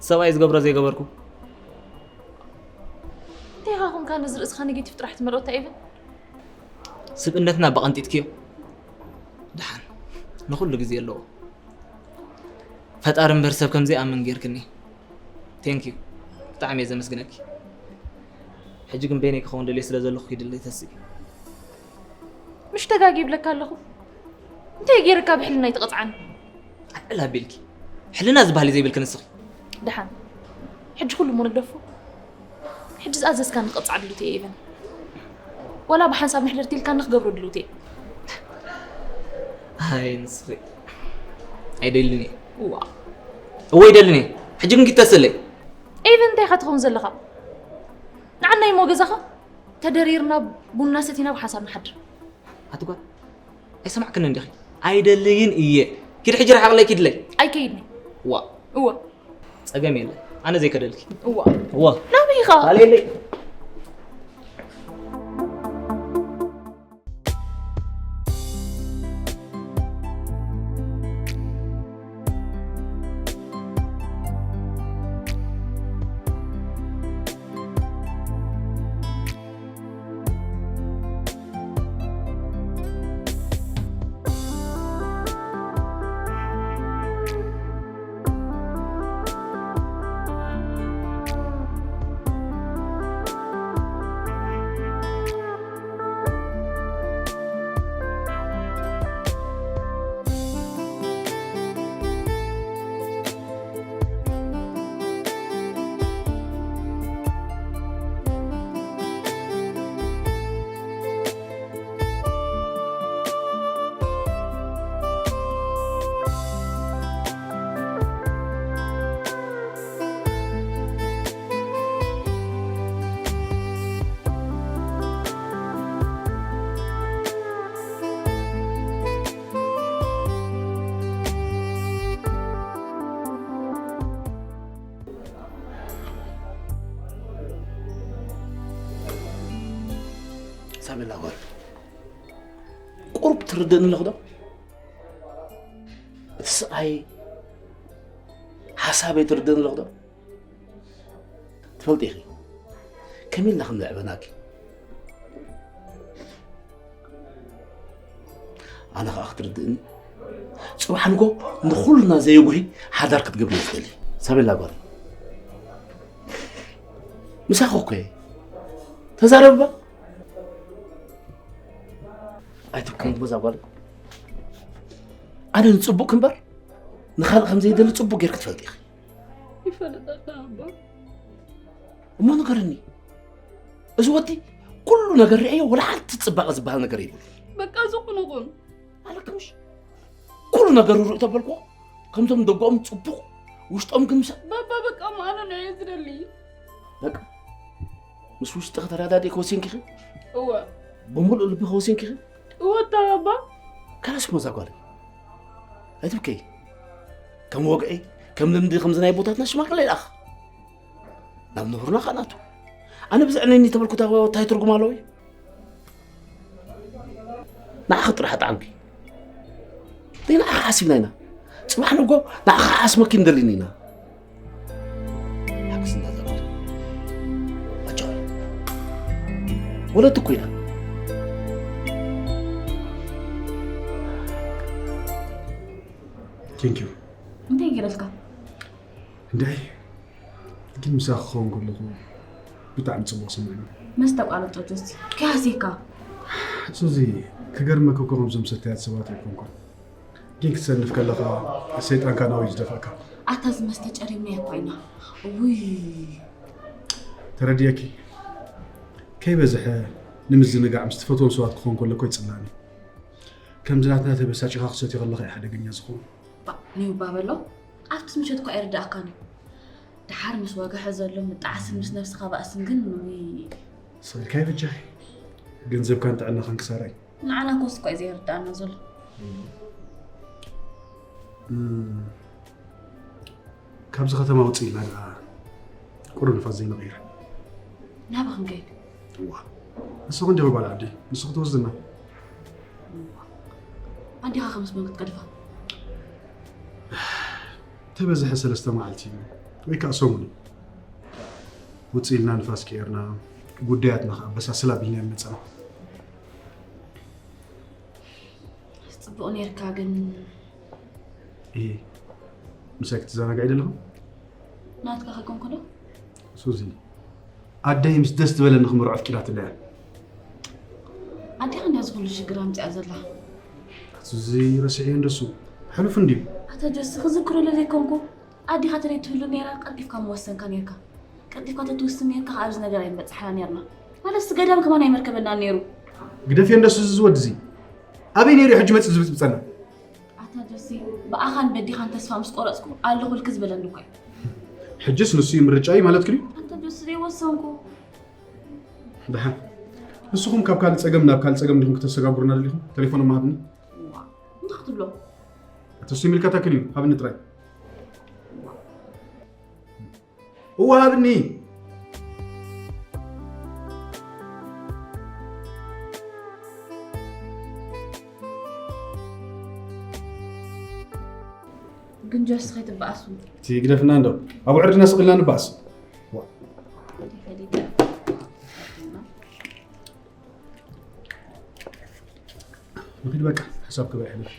ሰብኣይ ዝገብሮ ዘይገበርኩ። እንታይ ኢኻ ኮንካ ነዚ ርእስኻ ኔጌቲቭ ጥራሕ ትመልኦ ኣታ ኤቨን? ስብእነትና ብቐንጢጥክዮ። ደሓን፣ ንኹሉ ግዜ ኣለዎ። ፈጣሪ እምበር ሰብ ከም ዘይኣምን ጌርክኒ። ቴንክ ዩ። ብጣዕሚ እየ ዘመስግነኪ። ሕጂ ግን በይነይ ክኸውን ደልየ ስለ ዘለኹ ኪድለይ ተስኢ። ምሽ ተጋጊ ይብለካ ኣለኹ። እንታይ ገይርካ ብሕልና ይትቐጽዓኒ? ኣልዕል ኣቢልኪ። ሕልና ዝበሃል እዩ ዘይብልኪ ንስኺ። ደሓን። ሕጂ ኩሉ እሞ ንግደፎ። ሕጂ ዝኣዘዝካኒ ክቐጽዓ ድሉት እየ ኤቨን። ዋላ ብሓንሳብ ንሕደር ትልካኒ ክገብሮ ድሉት እየ። ኣይ ንስኺ። ኣይደልን እየ። እዋ። እወ ይደልን እየ። ሕጂ ግን ኪተስለይ። ኤቨን እንታይ ኢኻ ትኸውን ዘለኻ? ንዓናይ እሞ ገዛኻ ተደሪርና ቡና ሰቲና ብሓንሳብ ንሓድር። ኣቲ ጓል ኣይሰማዕክን እንዲኺ። ኣይደልይን እየ። ኪድ ሕጂ ርሓቕለይ ኪድለይ። ኣይከይድን። ዋ። እወ። ጸገም የለ። ኣነ ዘይከደልኪ። እዋ። እዋ። ናበይ ኢኻ? ካልየለይ። ሳቤላ ጓል ቁሩብ ትርድእኒ ኣለኹ ዶ? እቲ ስቓይ ሓሳበይ ትርድእኒ ኣለኹ ዶ? ትፈልጢ ኢኺ ከመይ ኢልና ከም ዘዕበናኪ። ኣነ ኸኣ ክትርድእኒ ጽባሕ ንጎ ንኹልና ዘየጉሂ ሓዳር ክትገብሪ እየ ዝደሊ። ሳቤላ ጓል ምሳኺ እኮ እየ። ተዛረብባ። ኣይትብከይ በዛ ጓል። ኣነ ንጽቡቕ ክምበር ንኻልእ ከም ዘይደሊ ጽቡቕ ጌርክ ትፈልጢ ኢኺ። ይፈልጥ ኣለኹ ኣቦ። እሞ ንገርኒ፣ እዚ ወዲ ኩሉ ነገር ርእዮ፣ ወላ ሓንቲ ጽባቐ ዝበሃል ነገር የብሉ። በቃ ዝኾነ ኹን። ኣለካ ምሽ? ኩሉ ነገሩ ርእዩ ተበልኩ። ከምቶም ደገኦም ጽቡቕ፣ ውሽጦም ግን ምሰ- ባባ በቃ እሞ ኣነ ንዕዮ ዝደሊ። በቃ ምስ ውሽጥኺ ተረዳዲእኪ ወሲንኪ ኢኺ? እወ። ብምሉእ ልብኺ ወሲንኪ ኢኺ? እወ ኣታ ባባ። ካላስ እሞ እዛ ጓል ኣይትብከይ። ከም ወግዒ፣ ከም ልምዲ፣ ከምዚ ናይ ቦታትና ሽማግለ ይልኣኽ። ናብ ንቡርና ከኣ ናቱ። ኣነ ብዝዕነኒ ተበልኩ እንታይ ትርጉም ኣለዎ እዩ? ንዓኺ ጥራሕ ኣጥዓምኪ። ንዓኺ ሓሲብና ኢና። ጽባሕ ንጎ ንዓኺ ክሓስመኪ ንደሊኒ ኢና። ሓግዝና ዘብል። ኣጆኺ። ወለዲ እኮ ኢና። Thank you። እንታይ ገይረልካ? እንታይ? ግን ምሳኺ ክኸውን ከለኹ ብጣዕሚ ጽቡቕ ስምዕኒ። መስተ ቋለጦ ጆሲ፣ ከያሲካ። ሱዚ፣ ክገርመኪ እኮ ከምዞም ሰታያት ሰባት ኣይኮንኩን። ግን ክትሰንፍ ከለኻ ሰይጣንካ ናብኡ እዩ ዝደፍኣካ። ኣታ እዚ መስተ ጨሪምናዮ እኮ ኢና። ውይ። ተረዲኤኪ። ከይበዝሐ ንምዝንጋዕ ምስ ትፈትዎም ሰባት ክኸውን ከሎ እኮ ይጽላእኒ። ከምዚ ናትና ተበሳጪኻ ክትሰትዮ ከለኻ እዩ ሓደገኛ ዝኸውን። ባ-፣ ኒው ባበሎ፣ ኣብቲ ምሸት እኳ ኣይርድኣካን እዩ። ደሓር ምስ ወግሐ ዘሎ ምጣዕስን ምስ ነብስኻ ባእስን ግን፣ ውይ። ሰሪርካ ይበጃኺ። ገንዘብካን ጥዕናኻን ክሳራ እዩ። ንዓና ኮስ እኳ እዩ ዘይርድኣና ዘሎ። እም፣ ካብዚ ከተማ ውፅእ ኢልና ደኣ ቁሩብ ንፋስ ዘይንቕይር? ናበይ ክንከይድ? እዋ፣ ንስኹ እንዲኹ ጓል ዓዲ፣ ንስኹ ትወስድና። ኣዴኻ ከ ምስ መን ክትገድፋ? ተበዝሐ ሰለስተ መዓልቲ ወይ ከዓ ሰሙን እዩ። ውፅእ ኢልና ንፋስ ቀይርና፣ ጉዳያትና ከዓ በሳስል ኣቢልና ኢና ንመፅእ። ጽቡቕ ኔርካ ግን። እሂ፣ ምሳይ ክትዘናጋዒ ደለኹ? ናትካ ከይኮንኩ ዶ? ሱዚ፣ ኣደይ ምስ ደስ ዝበለኒ ክምርዖ ኣፍቂዳትለይ እያ። ኣዴኻ እንድያ እዚ ኩሉ ሽግር ኣምጺኣ ዘላ። ሱዚ፣ ረሲዕዮ እንደሱ። ሕሉፍ እንድዩ። ኣታ ጆሲ፣ ክዝክሮ ለለይኮንኩ፣ ኣዴኻ ተለይ ትህሉ ኔራ፣ ቀልጢፍካ ምወሰንካ ኔርካ። ቀልጢፍካ ተትውስን ኔርካ፣ ኣብዚ ነገር ኣይንበጽሕና ኔርና። ማለትስ ገዳም ከማን ኣይመርከበናን ኔሩ። ግደፍዮ እንደሱ፣ እዚ ወዲ እዚ ኣበይ ኔሩ ሕጂ መጺኡ ዝብጽብጸና? ኣታ ጆሲ፣ ብኣኻን በዲኻን ተስፋ ምስ ቆረጽኩ፣ ኣለኹልኪ ዝበለኒ እኮ እዩ። ሕጅስ ንሱ እዩ ምርጫይ ማለትኪ ድዩ? ኣታ ጆሲ፣ ዘይወሰንኩ። ደሓን። ንስኹም ካብ ካልእ ጸገም ናብ ካልእ ጸገም ዲኹም ክተሰጋግሩና ደሊኹም? ተሌፎኖም ሃብኒ። ዋ፣ እንታይ ክትብሎ? ኣቶ ስሚልካ ታክል እዩ፣ ሃብኒ ጥራይ። እዋ፣ ሃብኒ። ግን ጆስ ከይትበኣሱ። እቲ ግደፍና እንዶ። ኣብ ዕርድና ስቕ ኢልና ንበኣስ። ዋ። ንኺድ በቃ፣ ሕሳብ ክበይ ሕልፍ።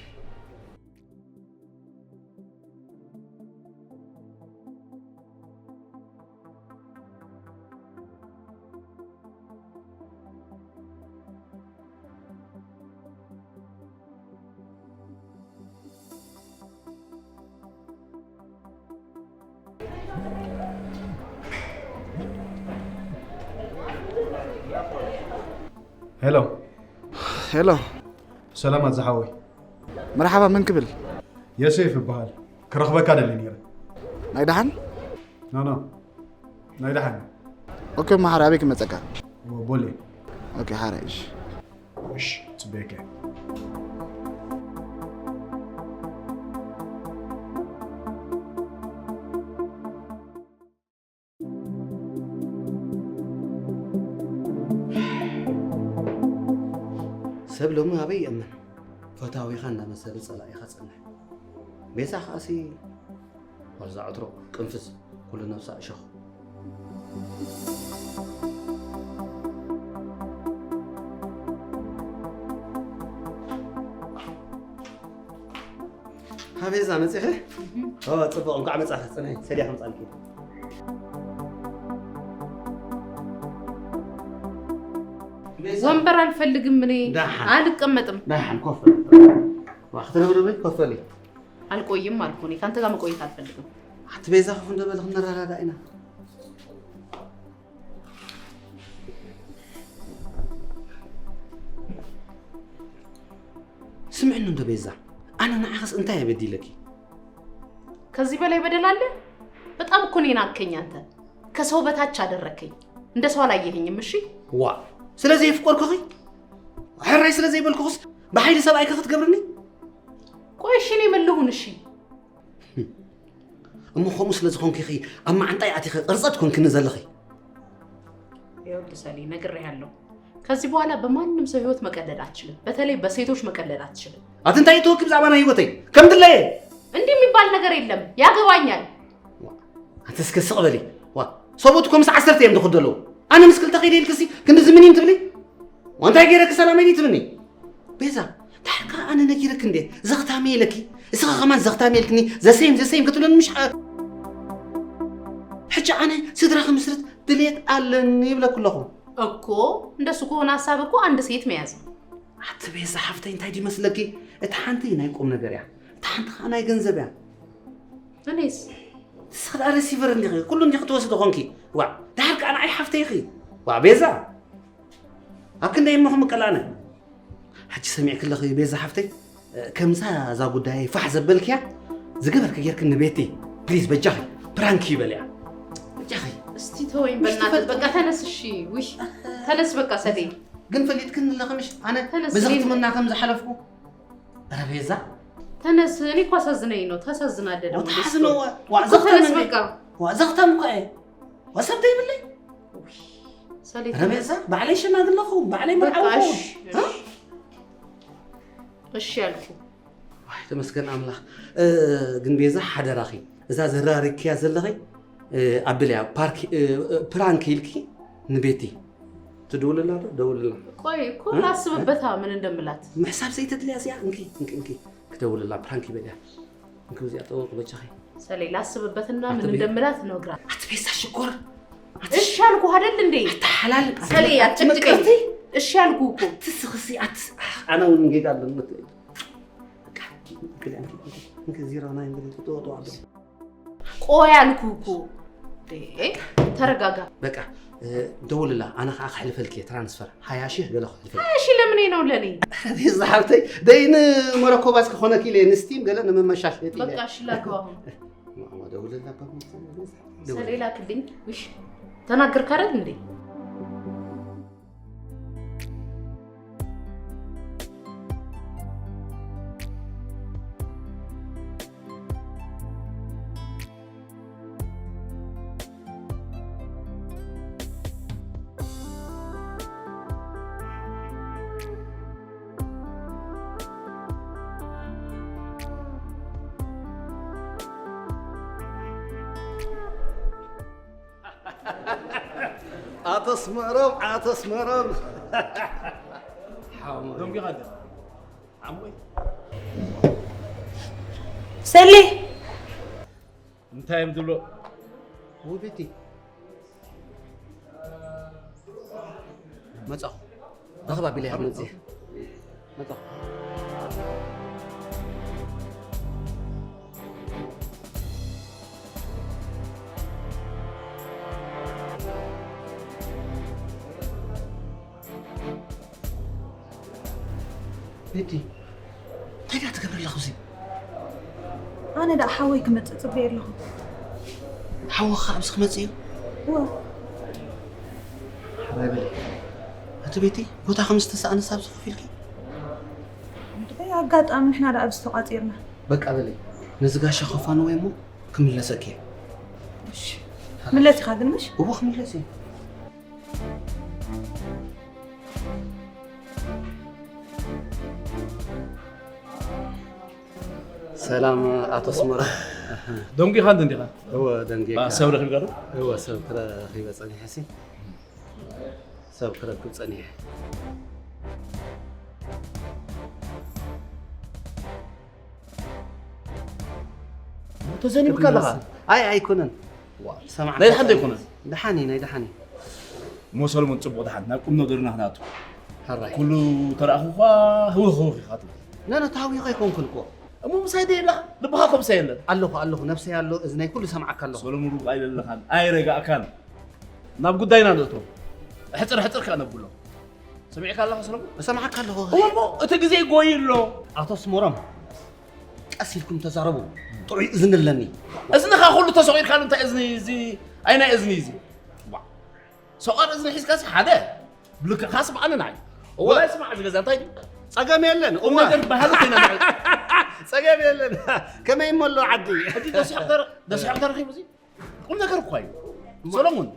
ሄሎ። ሄሎ። ሰላም ኣዚ ሓወይ። መርሓባ፣ መን ክብል? የሴፍ እበሃል። ክረኽበካ ደሊ ነይረ። ናይ ደሓን? ኖ፣ ኖ። ናይ ደሓን። ኦኬ፣ እሞ ሓራይ ኣበይ ክመጸካ? ቦሌ። ኦኬ፣ ሓራይ፣ እሺ። እሺ፣ ጽበየካ። ሰብ ሎሚ ኣበይ ይእመን? ፈታዊኻ እንዳመሰለ ጸላኢኻ ጸንሕ። ቤዛ ከኣሲ ዋልዛ ዕትሮ ቅንፍዝ፣ ኩሉ ነብሳ እሾኽ። ሃቤዛ መጺኸ? እህ። ኦ፣ ጽቡቕ፣ እንኳዕ መጻኸ። ጽነይ፣ ሰድያ ከምጻልኪ። ቤዛ። ወንበር ኣልፈልግም እኔ። ደሓን። ኣልቀመጥም። ደሓን፣ ኮፍ በል። ዋ፣ ክትነብሪ በይ፣ ኮፍ በሊ። ኣልቆይም ኣልኩ እኔ፣ ካንተ ጋር መቆየት ኣልፈልግም። ኣቲ ቤዛ፣ ኮፍ እንደበል፣ ክንረዳዳ ኢና። ስምዕኒ እንዶ ቤዛ፣ ኣነ ንዓኽስ እንታይ እየ በዲለኪ? ከዚህ በላይ በደል አለ? በጣም እኮ ነው የናቅከኝ አንተ። ከሰው በታች አደረከኝ። እንደ ሰው አላየኸኝም፣ እሺ? ዋ፣ ስለዚህ የፍቆርኩኺ? ሕራይ ስለዘይበልኩኽስ ብሓይሊ ሰብኣይከ ክትገብርኒ? ቆይ እሺ፣ እኔ ምን ልሁን፣ እሺ? እሞ ከምኡ ስለ ዝኾንኪ ኢኺ ኣብ መዓንጣይ ኣቲኺ ቅርጸት ኮንክኒ ዘለኺ። ይኸውልህ ሰሌ፣ ነግሬሃለሁ። ከዚህ በኋላ በማንም ሰው ህይወት መቀለድ አትችልም። በተለይ በሴቶች መቀለድ አትችልም። ኣቲ እንታይ እትወኪ ብዛዕባ ናይ ህይወተይ? ከም ድለየ። እንዲህ የሚባል ነገር የለም። ያገባኛል። ኣቲ እስከ ስቕ በሊ። ዋ፣ ሰብኡት እኮ ምስ ዓሰርተ እዮም ዝኹዱ ዘለዉ። ኣነ ምስ ክልተ ከይደ ኢልክሲ ክንድዚ ምን ትብሊ? ዋንታይ ገይረኪ ሰላመይ ትብኒ? ቤዛ፣ ዳሕር ከኣ ኣነ ነጊረኪ እንዴ? ዘኽታሚ ኢለኪ። እስኻ ከማን ዘኽታሚ ኢልክኒ፣ ዘሰይም፣ ዘሰይም ክትብለኒ ምሽ ኣ-፣ ሕጂ ኣነ ስድራ ክምስርት ድልየት ኣለኒ ይብለኪ ኣለኹ። እኮ፣ እንደሱ ከሆነ ሐሳብ እኮ አንድ ሴት መያዝ ነው። ኣቲ ቤዛ ሓፍተይ እንታይ ድዩ መስለኪ? እታ ሓንቲ ናይ ቁም ነገር እያ። እታ ሓንቲ ከኣ ናይ ገንዘብ እያ። እኔስ? ንስኺ ደኣ ረሲቨር እንዲኺ፣ ኩሉ እንዲኺ ትወስዲ ኾንኪ። ዋ፣ ዳሕር ከኣ ንዓይ ሓፍተይ ኢኺ። ዋ፣ ቤዛ። ኣብ ክንደይ እሞ ክምቀላነ? ሕጂ ሰሚዕኪ ኣለኺ ቤዛ ሓፍተይ፣ ከምዛ እዛ ጉዳይ ፋሕ ዘበልክያ ዝገበርኪ ጌርክኒ ቤቲ፣ ፕሊዝ በጃኺ ፕራንክ ይበልያ። በጃኺ። እስቲ ተወይም ምሽ በእናትህ፣ ትፈልጥ በቃ ተነስ እሺ። ውይ፣ ተነስ በቃ ሰሌ። ግን ፈሊጥክኒ ኣለኺ ምሽ ኣነ ተነስ፣ ብዝኽትምና ከም ዝሓለፍኩ። ኧረ ቤዛ። ተነስ፣ እኔ እኮ አሳዝነኝ ነው። ታሳዝናለህ ደግሞ እንዴ? ወተሓዝነዋ እኮ ተነስ በቃ። ዋዘኽተም እኮ እየ። ዋዘኽተም እኮ እየ። ወሰብ ዘይብለይ ሰሌ ረመዛ ባዕለይ ሸማግለ ኹም ባዕለይ በቃ መርዓው እሺ፣ ኹም እሺ። እሺ ያልኩ ዋይ ተመስገን ኣምላኽ። እ፣ ግን ቤዛ ሓደራኺ እዛ ዘራርክያ ዘለኺ እ፣ ኣብልያ ፓርክ እ፣ እ፣ ፕራንክ ኢልኪ ንቤቲ ትድውልላ ዶ ደውልላ። ቆይ እኮ ላስብበታ ምን እንደምላት። ምሕሳብ ዘይተድልያ እዚኣ እንኪ እንኪ እንኪ ክደውልላ ፕራንክ ይበልያ። እንኪ እዚኣ ጠወቅ በጃኺ። ሰሌ ላስብበትና ምን ኣትበይ። እንደምላት ነግራ። ኣቲ ቤዛ ሽኮር እሺ አልኩ አይደል እንዴ? ሓላል ሰሌ አትጨቅጭቀኝ። ምቅርቲ እሺ አልኩ እኮ። ትስኽሲ ኣት ኣነ እውን ጌጋ ኣለኒ። እንኪ ዚሮ ናይ እንግዲህ ትወጡ ኣሎ ቆይ አልኩ እኮ። እንዴ፣ ተረጋጋ። በቃ እ፣ ደውልላ ኣነ ከዓ ክሕልፈልኪ እየ ትራንስፈር ሃያ ሺህ ገለ ክሕልፈልኪ። እሺ ለምን ነው ለኔ? ዝሓብተይ ደይን መረኮባስ ክኾነኪ ኢለ ንስቲም ገለ ንምመሻሸጥ ኢለ በቃ እሺ ላከው አሁን። ደውልላ ሰሌ ላክልኝ። ውሽ ተናገርክ አይደል እንዴ? ኣቶ ኣስመሮም ኣቶ ኣስመሮም ሓወይ ደንጊኻ ኣለኻ ዓሞይ። ሰሌ እንታይ እዮም ዝብሎ? ውቤቲ መጻኹ ረኽባ ቢላ መጽእ መጻኹ ቤቲ እንታይ ደኣ ትገብሪ ኣለኹ እዚ ኣነ ደኣ ሓወይ ክመፅእ ፅበየ ኣለኹ። ሓወኻ ኣብዚ ክመፅእ እዩ እወ ሓራይ በሊ እቲ ቤቲ ቦታ ከም ዝተሰኣነስ ኣብዚ ኮፍ ኢልኪ ኣጋጣሚ ንሕና ደኣ ኣብዚ ተቋፂርና። በቃ በሊ ነዚ ጋሻ ከፋንወ እሞ ክምለሰኪ እየ ምለስ ኢኻ ግን ምሽ እዎ ክምለስ እየ ሰላም ኣቶ ኣስመሮም ደንጊኻ እንተ እንዲኻ እወ ደንጌካ ሰብ ረኺብካ ዶ እወ ሰብ ክረኺበ ጸኒሐ ሲ ሰብ ክረክብ ጸኒሐ ተዘኒብካ ኣለኻ ኣይ ኣይኮነን ሰማዕ ናይ ደሓን ዘይኮነን ደሓን እዩ ናይ ደሓን እዩ እሞ ሰለሞን ፅቡቕ ደሓን ናብ ቁም ነገርና ክናቱ ሕራይ ኩሉ ተረኣኹ እኳ ህውኽ ህውኽ ኢኻ ትብል ነነ ተሃዊኸ ኣይኮንኩን እኮ እሞ ምሳይ ደየላ ልብኻ ኮምሳ የለን ኣለኹ ኣለኹ ነብሰይ ኣሎ እዚ ናይ ኩሉ ሰማዓካ ኣለኹ ሰሎሙን ሩቕ ኣይደለኻን ኣይረጋእካን ናብ ጉዳይና ንእቶ ሕፅር ሕፅር ከኣ ነብሎ ሰሚዕካ ኣለኻ ሰሎሙን እሰማዓካ ኣለኹ እሞ እቲ ግዜ ጎይ ኣሎ ኣቶ ስሞሮም ቀስ ኢልኩም ተዛረቡ ጥዑይ እዝኒ ኣለኒ እዝንኻ ኩሉ ተሰቒርካሉ እንታይ እዝኒ እዚ ኣይናይ እዝኒ እዚ ሰቋር እዝኒ ሒዝካሲ ሓደ ብልክዕካ ስምዓኒ ንዓይ ወላ ስማዕ እዚ ገዛ እንታይ ጸገም የለን ቁም ነገር ባህሊ ኮይና ንዓይ ጸገም የለን ከመይ እሞ ኣሎ ዓዲ ሕጂ ደስሕቕ ተረ- ደስሕቕ ተረኺቡ እዚ ቁም ነገር እኳ እዩ ሰሎሙን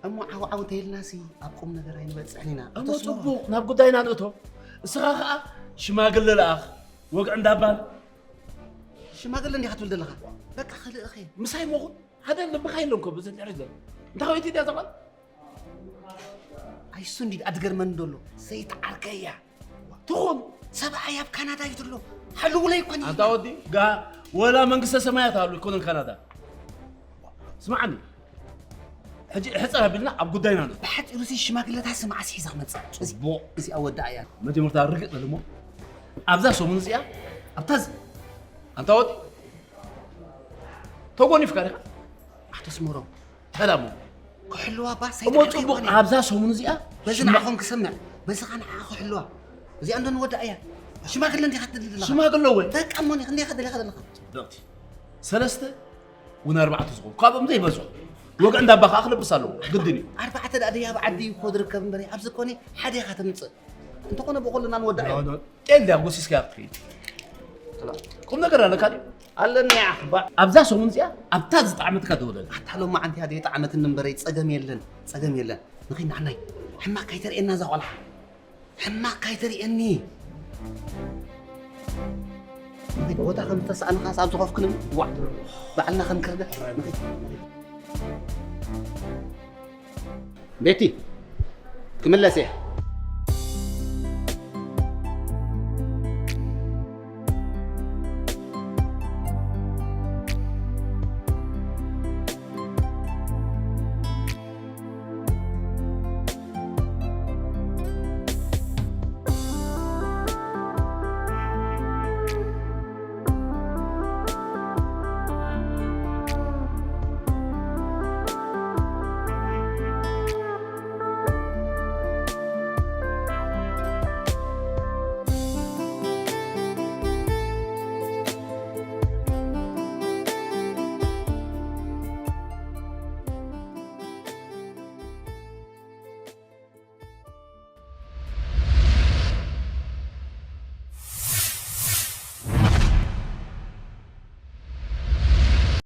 እሞ ዓው ዓው እንተይልናሲ ኣብ ቁም ነገር ኣይንበጽሕን ኢና እሞ ጽቡቕ ናብ ጉዳይና ንእቶ እስኻ ኸዓ ሽማግለ ለኣኽ ወግዒ እንዳባል ሽማግለ እንዲኻ ትብል ዘለኻ በቃ ክልእኸ ምሳይ መኹን ሓደ ልብኻ የለንኮ ብዚ ድሕሪ ዘሎ እንታይ ከይት ድያ ዘቐል ኣይሱ እንዲ ኣድገርመኒ ዘሎ ዘይተዓርከያ ትኹን ሰብኣይ ኣብ ካናዳ እዩ ዘሎ ሓልውለይ ይኮን ኣንታ ወዲ ጋ ወላ መንግስተ ሰማያት ኣሉ ይኮነን ካናዳ ስማዕኒ ሕጂ ሕፅር ኣቢልና ኣብ ጉዳይና ን ብሓፂሩ እዚ ሽማግለታት ስማዓስ ሒዘ ክመፅእ እዚ ፅቡቕ እዚኣ ወዳኣ እያ መጀመርታ ርግጥ በል እሞ ኣብዛ ሰሙን እዚኣ ኣብታ ኣንታ ወዲ ተጎኒፍካ ዲኻ ኣቶ ስመሮም ተላሞ ክሕልዋ ባ እሞ ፅቡቕ ኣብዛ ሰሙን እዚኣ በዚ ንዓኹም ክሰምዕ በዚ ኸ ንዓ ክሕልዋ እዚኣ እንዶ ንወዳእ እያ ሽማግለ እንዲኻ ትደሊ ዘለኻ ሽማግለ ወይ በቃ እሞ ክንደይ ኸደሊኻ ዘለኻ ፅብቕቲ ሰለስተ እውን ኣርባዕተ ዝኾኑ ካብኦም ዘይበዝሑ ወግዒ እንዳባ ከዓ ክለብስ ኣለዎ ግድን እዩ ኣርባዕተ ደኣ ደይ ኣብ ዓዲ እኮ ዝርከብ እምበር ኣብዚ ኮነ ሓደ ኢኻ ተምፅእ እንተኾነ ብኹልና ንወዳእ እያ ጤል ድያ ጎሲስካ ክትከይድ ቁም ነገር ኣለካ ድዩ? ኣለኒ ኣኽባ ኣብዛ ሰሙን እዚኣ ኣብታ ዝጠዓመትካ ደውለል። ኣታ ሎማዓንቲ እያ ዘይጠዓመትኒ እምበረይ፣ ጸገም የለን፣ ጸገም የለን። ንኺድ ንዓናይ። ሕማቕ ከይተርእየና እዛ ቆልዓ። ሕማቕ ከይተርእየኒ። ንኺድ፣ ቦታ ከም ዝተሳእንኻስ ኣብ ዝኸፍኩ ንብል። ዋዕ፣ ባዕልና ክንክርደ። ንኺድ። ቤቲ፣ ክምለስ እየ።